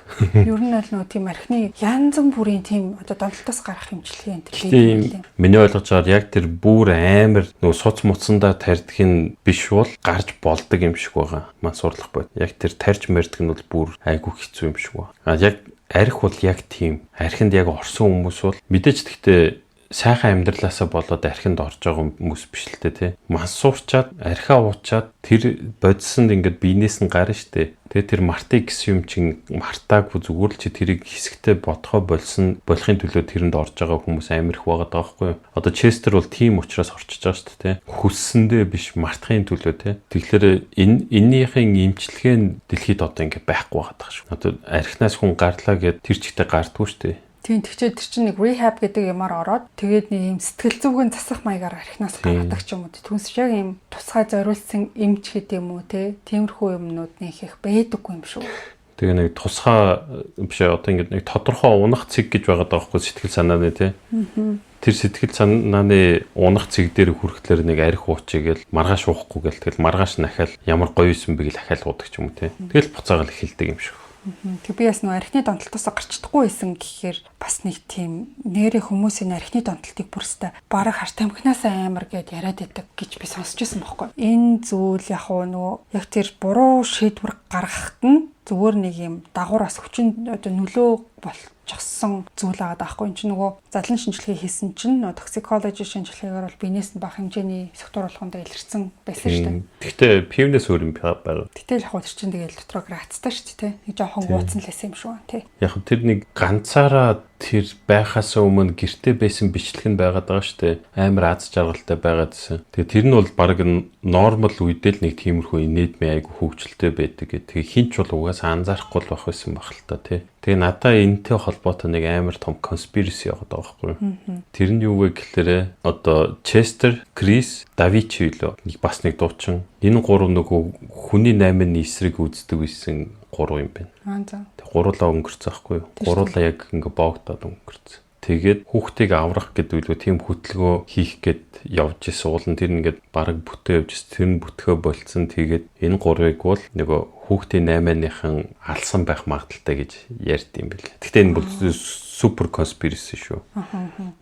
Ер нь аль нөгөө тийм архины янз бүрийн тийм одоо донтолтоос гарах хэмжлэгээ энэ төр. Миний ойлгож байгаагаар яг тэр бүр амар нөгөө суц муцсандаа тарьдаг нь биш бол гарч болдог юм шиг байгаа. Мансуурлах бод. Яг тэр тарьж мэрдэг нь бол бүр айгүй хэцүү юм шиг байна. А яг арх бол яг тийм. Архинд яг орсон хүмүүс бол мэдээж тэгтээ сайхан амьдралаасаа болоод архинд орж байгаа хүмүүс биш л дээ тий. Мансуурчаад архиа уучаад тэр бодисонд ингээд биенээс нь гарна штэ. Тэгээ тэр мартыг гэсэн юм чинь мартаагүй зүгээр л чи тэрийг хэсэгтээ бодхоо болсон болохын төлөө тэрэнд орж байгаа хүмүүс амар их байгаа даахгүй юу. Одоо Честер бол тийм учраас орчиж байгаа шүү дээ тий. Хүссэндээ биш мартахын төлөө тий. Тэгэхээр энэ эннийхэн имчилгээ нь дэлхийд одоо ингээд байхгүй байгаа даа шүү. Одоо архинаас хүн гарлаа гэд тэр чигтээ гардггүй шүү дээ. Тийм, тэгчээ тэр чинь нэг rehab гэдэг юмар ороод тэгээд нэг юм сэтгэл зүвгэн засах маягаар архинаас гаргадаг ч юм уу. Түүнээс яг юм тусгай зориулсан эмч гэдэг юм уу те. Тиймэрхүү юмнууд нэг их байдаггүй юм шүү. Тэгээ нэг тусгай биш одоо ингээд нэг тодорхой унах цэг гэж байгаа даахгүй сэтгэл санааны те. Тэр сэтгэл санааны унах цэг дээр хүрэхлээр нэг арх уучигээл маргааш уухгүй гэл, тэгэл маргааш нахаал ямар гоё юм бэ гэл ахаал уудаг ч юм уу, те. Тэгэл буцаагаал эхэлдэг юм шиг. Тэг би бас нөгөө архины донтолтоос гарч чадахгүй байсан гэхээр бас нэг тийм нэрээ хүмүүсийн архины донтолтыг бүрстэй бараг хар тамхинаас амар гэд яриад байдаг гэж би сонсч байсан бохоггүй. Энэ зүйл яг уу нөгөө яг тэр буруу шийдвэр гаргахад нь зүгээр нэг юм дагавар бас хүчин одоо нөлөө болчихсон зүйл байгаа даахгүй. Энд чинь нөгөө задлан шинжилгээ хийсэн чинь нөгөө toxicology шинжилгээгээр бол биенээс нь бага хэмжээний согтууруулганд илэрсэн байсан шүү дээ. Гэхдээ пивнээс өөр юм байгаа. Гэтэл яг тэр чинь тэгэл дотроо грацтай шүү дээ. Нэг жоохон гууцсан л байсан юм шүү тий. Яг тэр нэг ганцаараа тэр байхаас өмнө гэрте байсан бичлэг нь байгаад байгаа шүү дээ. Амар аз жаргалтай байгаадсэн. Тэгээ тэр нь бол баг normal үедээ л нэг тиймэрхүү инээдмийн айгу хөгжилтэй байдаг гэх. Тэгээ хинч бол угаасаа анзаарахгүй л байх байсан баг л та тий. Тэгээ надаа энэтэй холбоотой нэг амар том conspiracy яваад байгаа байхгүй юу. Тэр нь юу вэ гэхлээрэ одоо Chester, Chris, Davichi билүү. Нэг бас нэг дуучин. Энэ гурав нөгөө хүний 8-ны эсрэг үздэг байсан гурав юм байна. Аа за. Тэг гуруулаа өнгөрцөн байхгүй юу? Гуруулаа яг ингээ боогдоод өнгөрцөн. Тэгээд хүүхдийг аврах гэдэг үлээ тийм хөтөлбөрөө хийх гээд явж исэн уул нь тэр ингээд бараг бүтээ явж исэн. Тэр нь бүтгэхөө болцсон. Тэгээд энэ гурвыг бол нөгөө хүүхдийн 8-ныхан алсан байх магадлалтай гэж ярьд юм бэл. Гэхдээ энэ бол супер conspiracy шүү.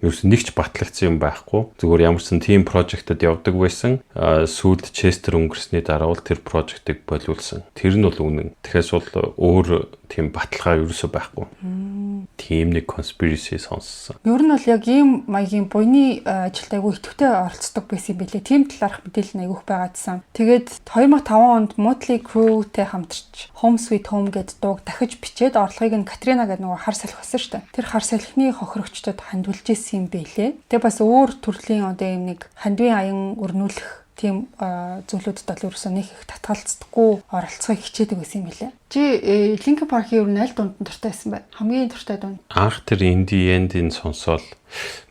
Ерөөс нэг ч батлагдсан юм байхгүй. Зүгээр ямар ч сан team project-д явдаг байсан. Сүүлд Chester өнгөрсний дараа бол тэр project-ыг болиулсан. Тэр нь бол үнэн. Тэгэхээр бол өөр тийм баталгаа ерөөсөө байхгүй. Тийм нэг conspiracy сонссон. Ер нь бол яг ийм маягийн буйны ажилд айгүй идэвхтэй оролцдог байсан юм билээ. Тийм талаарх мэдээлэл нь айгүйх байгаадсан. Тэгээд 2005 онд Motley Crue-тэй хамтарч Home Sweet Home гэдэг дууг дахиж бичээд орлогыг нь Katrina гэдэг нөгөө хар салхи болсон шүү дээ. Тэр хар салхины хохирогчдод хандвалж исэн юм билээ. Тэгээ бас өөр төрлийн одоо ийм нэг хандвийн аян өрнүүлэх тийм зүйлүүдэд бол ерөөсөө нэг их татгалцдаггүй оролцохыг хичээдэг байсан юм билээ. Чи Linkin Park-ийн ер нь аль дунд нь дуртай байсан бэ? Хамгийн дуртай дунд. Анх тэр In The End-ийг сонсоол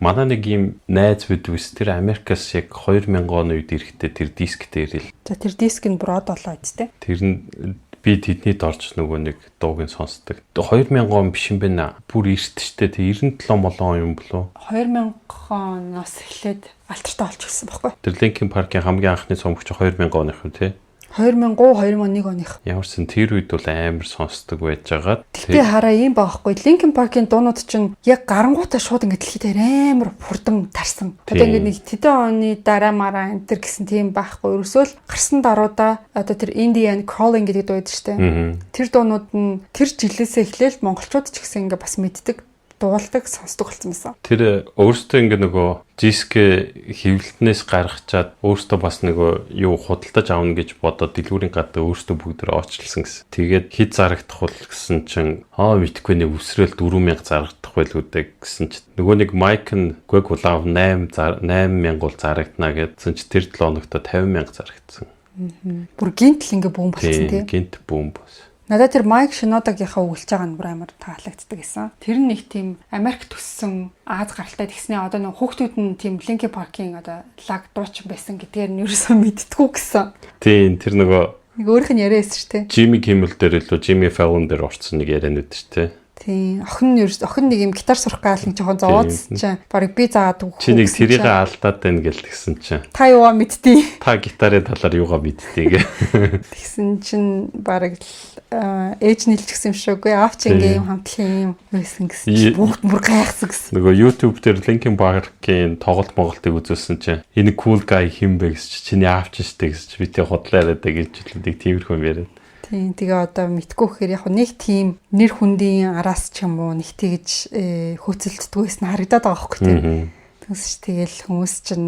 манай нэг юм найз бид үс тэр Америкаас яг 2000 оны үед ирэхдээ тэр диск дээр ил. За, тэр диск нь бүр од болоо үстэй. Тэр нь би тэднийд орж нөгөө нэг дууг нь сонсдог. 2000 он биш юм байна. Бүр эрт штэ. Тэг 97 молон юм болов. 2000 оноос эхлээд алтартай олж ирсэн байхгүй. Тэр Linkin Park-ийн хамгийн анхны цомог чи 2000 оных юм тий. 2003 2001 оных. Ямар ч сан тэр үед бол амар сонсдог байж байгаад. Гэтэ хараа ийм байхгүй. Linkin Park-ийн дуунууд чинь яг гарангуутаа шууд ингэ дэлхийд дээр амар хурдан тарсан. Одоо ингэ нэг тэдэн оны дараа мараа энэ төр гэсэн тийм байхгүй. Ерөөсөө л гарсан даруйда одоо тэр In The End, Crawling гэдэг дуу байдаг шүү дээ. Тэр дуунууд нь тэр жилээсээ эхлээл монголчууд ч гэсэн ингэ бас мэддэг, дуулдаг, сонсдог болсон байсан. Тэр өөртөө ингээ нөгөө диск хэвлэлтнээс гаргачаад өөртөө бас нөгөө юу худалдаж авна гэж бодоод дэлгүүрийн гадаа өөртөө бүгд оочилсан гэсэн. Тэгээд хэд зарагдах бол гэсэн чинь аа мэдхгүй, нэг үсрээл 4000 зарагдах байлгүй дээ гэсэн чинь нөгөө нэг Майк нь гүйг улаав 8 8000 бол зарагдана гэдсэн чи тэр 7 хоногт 50,000 зарагдсан. Бүр гинтл ингээ бүүн болцсон тий. Гинт бүүн болсон. Надад тэр Майк Шинодагийнхаа өгүүлж байгаа нь бүр амар таалагддаг гэсэн. Тэр нь нэг тийм Америк төссөн Аз гаралтай тэгснээ одоо нэг хүүхдүүд нь тийм Linkin Park-ийн одоо лаг дуучин байсан гэдгээр нь ерөөсөө мэдтгүү гэсэн. Тийм, тэр нөгөө нэг өөрийнх нь яриа байсан шүү дээ. Jimmy Kimmel дээр илүү Jimmy Fallon дээр орсон нэг яриануд шүү дээ. Тийм. Охин нь ерөөс охин нэг юм гитар сурах гал нэг жоохон зовоодсэн чинь барыг би заагаад өгөх. Чи нэг тэрийг алдаад байна гэл тэгсэн чинь. Та юугаа мэдтий? Та гитарын талаар юугаа мэдтий гэ. Тэгсэн чинь барыг л ээж нийлчихсэн юм шиг үгүй. Аав чи ингээ юм хамтлагийн юм байсан гэсэн чинь бүгд бүр гайхсан гэсэн. Нөгөө YouTube дээр Linkin Park-ийн тоглолт Монголтыг үзүүлсэн чинь энэ cool guy хэн бэ гэсэн чи чиний аав чи штэ гэсэн чи би тэг худлаа яриад гэж нэг тиймэрхүү юм яриад. Тийм, тэгээ одоо мэдгүй гэхээр яг нэг тийм нэр хүндийн араас ч юм уу нэг тэгж хөөцөлддөг байсан харагдаад байгаа байхгүй тийм. Тэгээс чи тэгэл хүмүүс чинь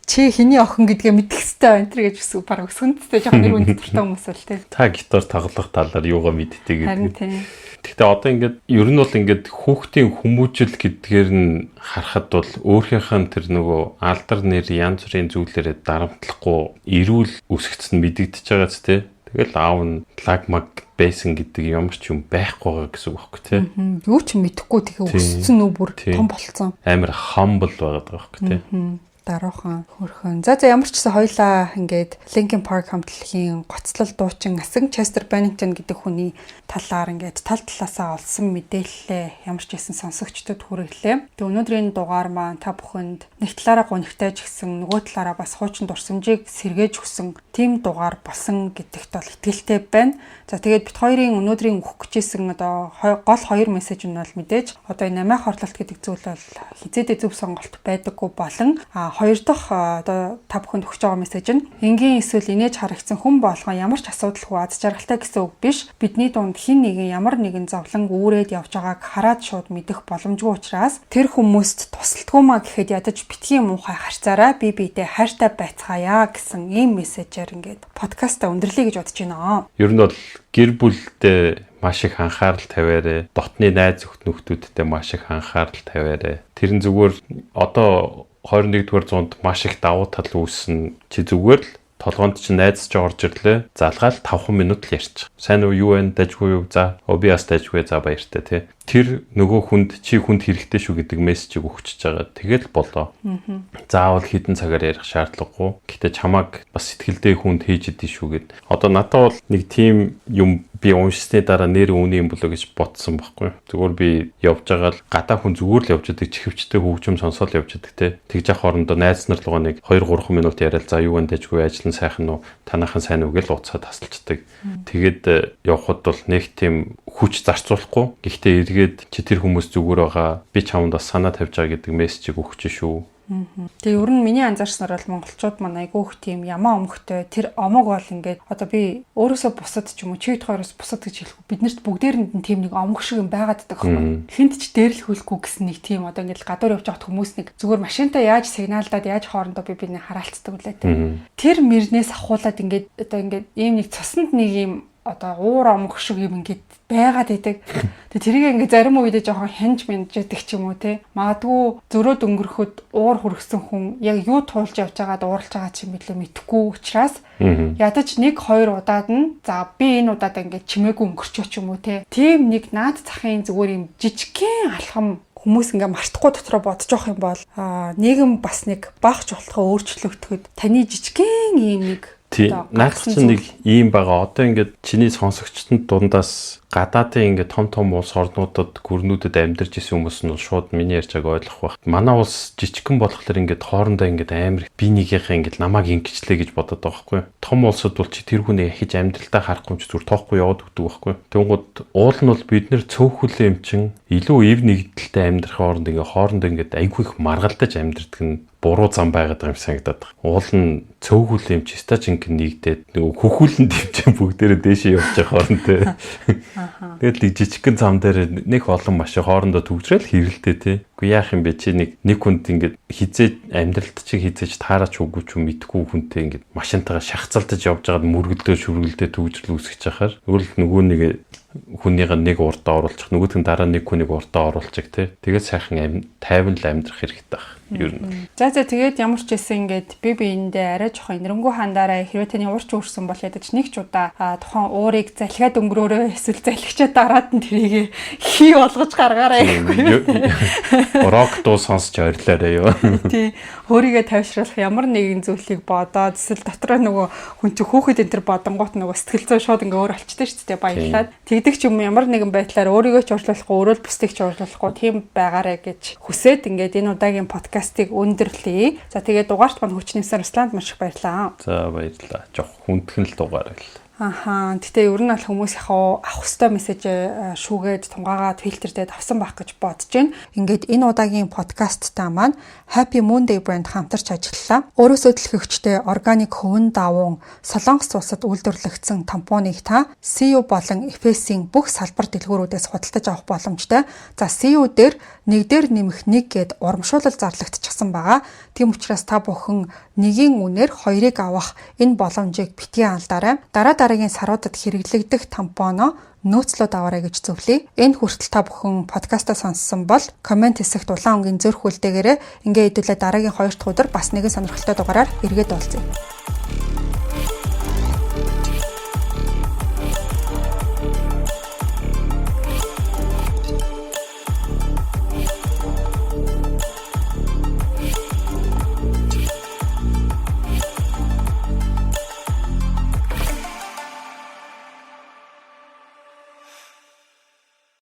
чи хэний охин гэдгээ мэдэх хэрэгтэй байна тэр гэж өсөв баг өсгөнцтэй жоохон нэр хүнд дуртай хүмүүс бол тийм. Та гитар тоглох талаар юугаа мэддэг гэдэг. Харин тийм. Гэхдээ одоо ингээд ер нь бол ингээд хүүхдийн хүмүүжил гэдгээр нь харахад бол өөрийнхөө тэр нөгөө алдар нэр янз бүрийн зүйлээрээ дарамтлахгүй эрүүл өсгөц нь мэдэгдэж байгаа ч тий. Тэгэл аав нь лаг маг байсан гэдэг ямар ч юм байхгүй байгаа гэсэн үг байхгүй тий. Юу ч мэдэхгүй тэгээ өссөн үү, бүр том болцсон. Амар humble байгаад байгаа байхгүй тий. Даруухан хөрхөн. За ямар ч гэсэн хоёлаа ингээд Linkin Park хамтлагийн гоцлол дуучин Асан Chester Bennington гэдэг хүний талаар ингээд тал талаасаа олсон мэдээллээ ямар ч байсан сонсогчдод хүргэлээ. Тэгээ өнөөдрийн дугаар маань та бүхэнд нэг талаараа гонигтай ч гэсэн нөгөө талаараа бас хуучин дурсамжийг сэргээж өгсөн тийм дугаар болсон гэдэгт бол итгэлтэй байна. За тэгээд бид хоёрын өнөөдрийн өгөх гэжсэн одоо гол хоёр мессеж нь бол мэдээж одоо энэ намайх хорлолт гэдэг зүйл бол хизээдээ зөв сонголт байдаггүй болон хоёр дахь одоо та бүхэнд өгч байгаа мессеж нь энгийн эсвэл инээж харагдсан хүн болгон ямар ч асуудалгүй аз жаргалтай гэсэн үг биш. Бидний дунд хэн нэгэн ямар нэгэн зовлон үүрээд явж байгааг хараад шууд мэдэх боломжгүй учраас тэр хүмүүст тусалдгүй маа гэхэд ядаж битгий муухай харьцаараа бие биедээ хайртай байцгаая гэсэн ийм мессежээр ингээд подкастаа өндөрлөе гэж бодож байна. Ер нь бол гэр бүлдээ маш их анхаарал тавиарай. Дотны найз нөхдөдтэй маш их анхаарал тавиарай. Тэр нь зүгээр одоо 21-р зуунд маш их давуу тал үүснэ. Чи зүгээр л толгоонд чинь найз чи орж ирлээ. Залгаал 5 минут л ярьчих. Сайн уу, юу вэ? Дажгүй юу? За, би бас дажгүй. За баяртай тий. Тэр нөгөө хүнд чи хүнд хэрэгтэй шүү гэдэг мессежийг өгчөж байгаа. Тэгэл болоо. Заавал хэдэн цагаар ярих шаардлагагүй. Гэтэ чамааг бас сэтгэлдээ хүнд хийж идэв шүү гэд. Одоо надад бол нэг тийм юм би уншсны дараа нэр үний юм болоо гэж бодсон байхгүй. Зүгээр би явж байгаа л гадаа хүн зүгээр л явж идэг, чихвчтэй хөгжим сонсоол явж идэг те. Тэгж явах хоорондоо найз нар лугаа нэг 2 3 минут яриад за юу вэ дажгүй ажил нь сайхан уу, танайхан сайн уу гэж уцаа тасалчдаг. Тэгээд явхад бол нэг тийм хүч зарцуулахгүй. Гэхдээ эргээд чи тэр хүмүүс зүгээр байгаа. Би чамд бас санаа тавьж байгаа гэдэг мессежийг өгч шүү. Тэгээ ер нь миний анзаарснаар бол монголчууд маань айгүй их тийм ямаа омогтой. Тэр омог бол ингээд одоо би өөрөөсөө бусад ч юм уу чи хоёроос бусад гэж хэлэхгүй. Биднэрт бүгдээрэнд нь тийм нэг омог шиг юм байгаад байдаг байхгүй. Хүнд ч дээрлэхүүлэхгүй гэсэн нэг тийм одоо ингээд гадуур явж байхад хүмүүс нэг зүгээр машинтаа яаж сигналдаад яаж хоорондоо би биний хараалцдаг үлээ тийм. Тэр мөрнээс ахуулаад ингээд одоо ингээд ийм нэг цуснд нэг юм одоо уур омог шиг юм ингээд байгаад идэг. Тэгээ тэрийг ингээд зарим үедээ жоохон хянж мэнждэг ч юм уу те. Магадгүй зөрөөд өнгөрөхөд уур хүргэсэн хүн яг юу туулж явж байгаад уурлж байгаа ч юм билээ мэдэхгүй учраас ядаж 1 2 удаад нь за би энэ удаад ингээд чимээгүй өнгөрчөө ч юм уу те. Тийм нэг наад захын зүгээр юм жижигхэн алхам хүмүүс ингээ мартахгүй дотроо бодож явах юм бол нийгэм бас нэг багч болтгоо өөрчлөгдөхөд таны жижигхэн ийм нэг Тий. Наад чинь нэг ийм байгаа. Одоо ингээд чиний сонсогчдод дундаас гадаадын ингээд том том улс орнуудад гүрнүүдэд амьдарч исэн хүмүүс нь шууд миний ярьж байгааг ойлгох байх. Манай улс жижигхэн болохоор ингээд хоорондоо ингээд амар би нэгийнхээ ингээд намайг ингэчлээ гэж бодод байгаа байхгүй. Том улсад бол чи тэр хүнийг ахиж амьдралдаа харахгүй юм чи зүр тоохгүй яваад өгдөг байхгүй. Тэнгууд уул нь бол бид нэр цөөхөлөө юм чин илүү эв нэгдэлтэй амьдрах оронд ингээд хоорондоо ингээд айгүй их маргалдаж амьдрдаг нь буруу зам байгаад байгаа юм санагдаад байгаа. Уул нь цөөхөл юм чи стач ингэ нэгдээд нөгөө хөхүүлэн дэмжин бүгдээрээ дээшээ явж байгаа хооронд те. Тэгэл нэг жижигхэн зам дээр нэг олон машин хоорондоо түгжрэл хэрэлдээ те. Үгүй яах юм бэ чи нэг хүнд ингээд хизээ амьдралд чи хизээж таараач үгүй ч юм мэдгүй хүнтэй ингээд машинтайгаа шахацалдаж явж байгаад мөргөлдөө шүргэлдээ түгжрэл үүсгэж яхаар тэгвэл нөгөө нэг хүнийгээ нэг урдаа оруулчих нөгөөх нь дараа нэг хүнийг урдаа оруулчих те. Тэгээд сайхан тайван л амьдрах хэрэгтэй байх. Ер нь. За тэгээд ямар ч байсан ингээд би биендээ арай жоохон инэрэнгүй хандаарай. Хэрвээ таны уурч үрсэн бол ядаж нэг ч удаа тухайн уурыг залхиад өнгөрөөрэй эсвэл залхичаад дараад нь тэрийг хий болгож гаргаарай. Рок дуу сонсч ойрлоорой юу. Тий. Өөрийгөө тайвшруулах ямар нэгэн зүйлийг бодоод эсвэл дотроо нөгөө хүн чи хүүхэд энэ төр бодонгуут нөгөө сэтгэл зүй шууд ингээ өөр болчтой шүү дээ баярлаад. Тэгдэг ч юм ямар нэгэн байдлаар өөрийгөө ч уурлахгүй, өөрөө л бусдыг ч уурлахгүй тийм байгаарэ гэж хүсээд ингээд энэ удаагийн подкастыг өндөрлөе. За тэгээд дугаарт мань хүч нэмсэн Русланд маш их баярлалаа. За баярлалаа. Жох хүндхэн л дугаар байл. Ахаа. Гэтэ ер нь бол хүмүүс яг авах ёстой мессеж шүүгээд тунгаагаа фильтрдээд авсан байх гэж бодож байна. Ингээд энэ удаагийн подкасттай маань Happy Moon Day брэнд хамтарч ажиллалаа. Өөрөөсөө дэлхэгчтэй органик хөвөн давуун Солонгос улсад үйлдвэрлэгдсэн тампоныг та CU болон FS-ийн бүх салбар дэлгүүрүүдээс худалдаж авах боломжтой. За CU дээр нэг дээр нэмэх нэг гээд урамшуулал зарлагдчихсан байгаа. Тийм учраас та бүхэн нэгийн үнээр хоёрыг авах энэ боломжийг битгий алдаарай. Дараа дараагийн саруудад хэрэглэгдэх тампоно нөөцлөөд аваарай гэж зөвлөе. Энэ хүртэл та бүхэн подкастаа сонссон бол коммент хэсэгт улаан өнгийн зөрх үлдээгээрэй. Ингээ хэдүүлээ дараагийн 2 дахь өдөр бас нэгэн сонирхолтой дугаараар эргээд уулзъя.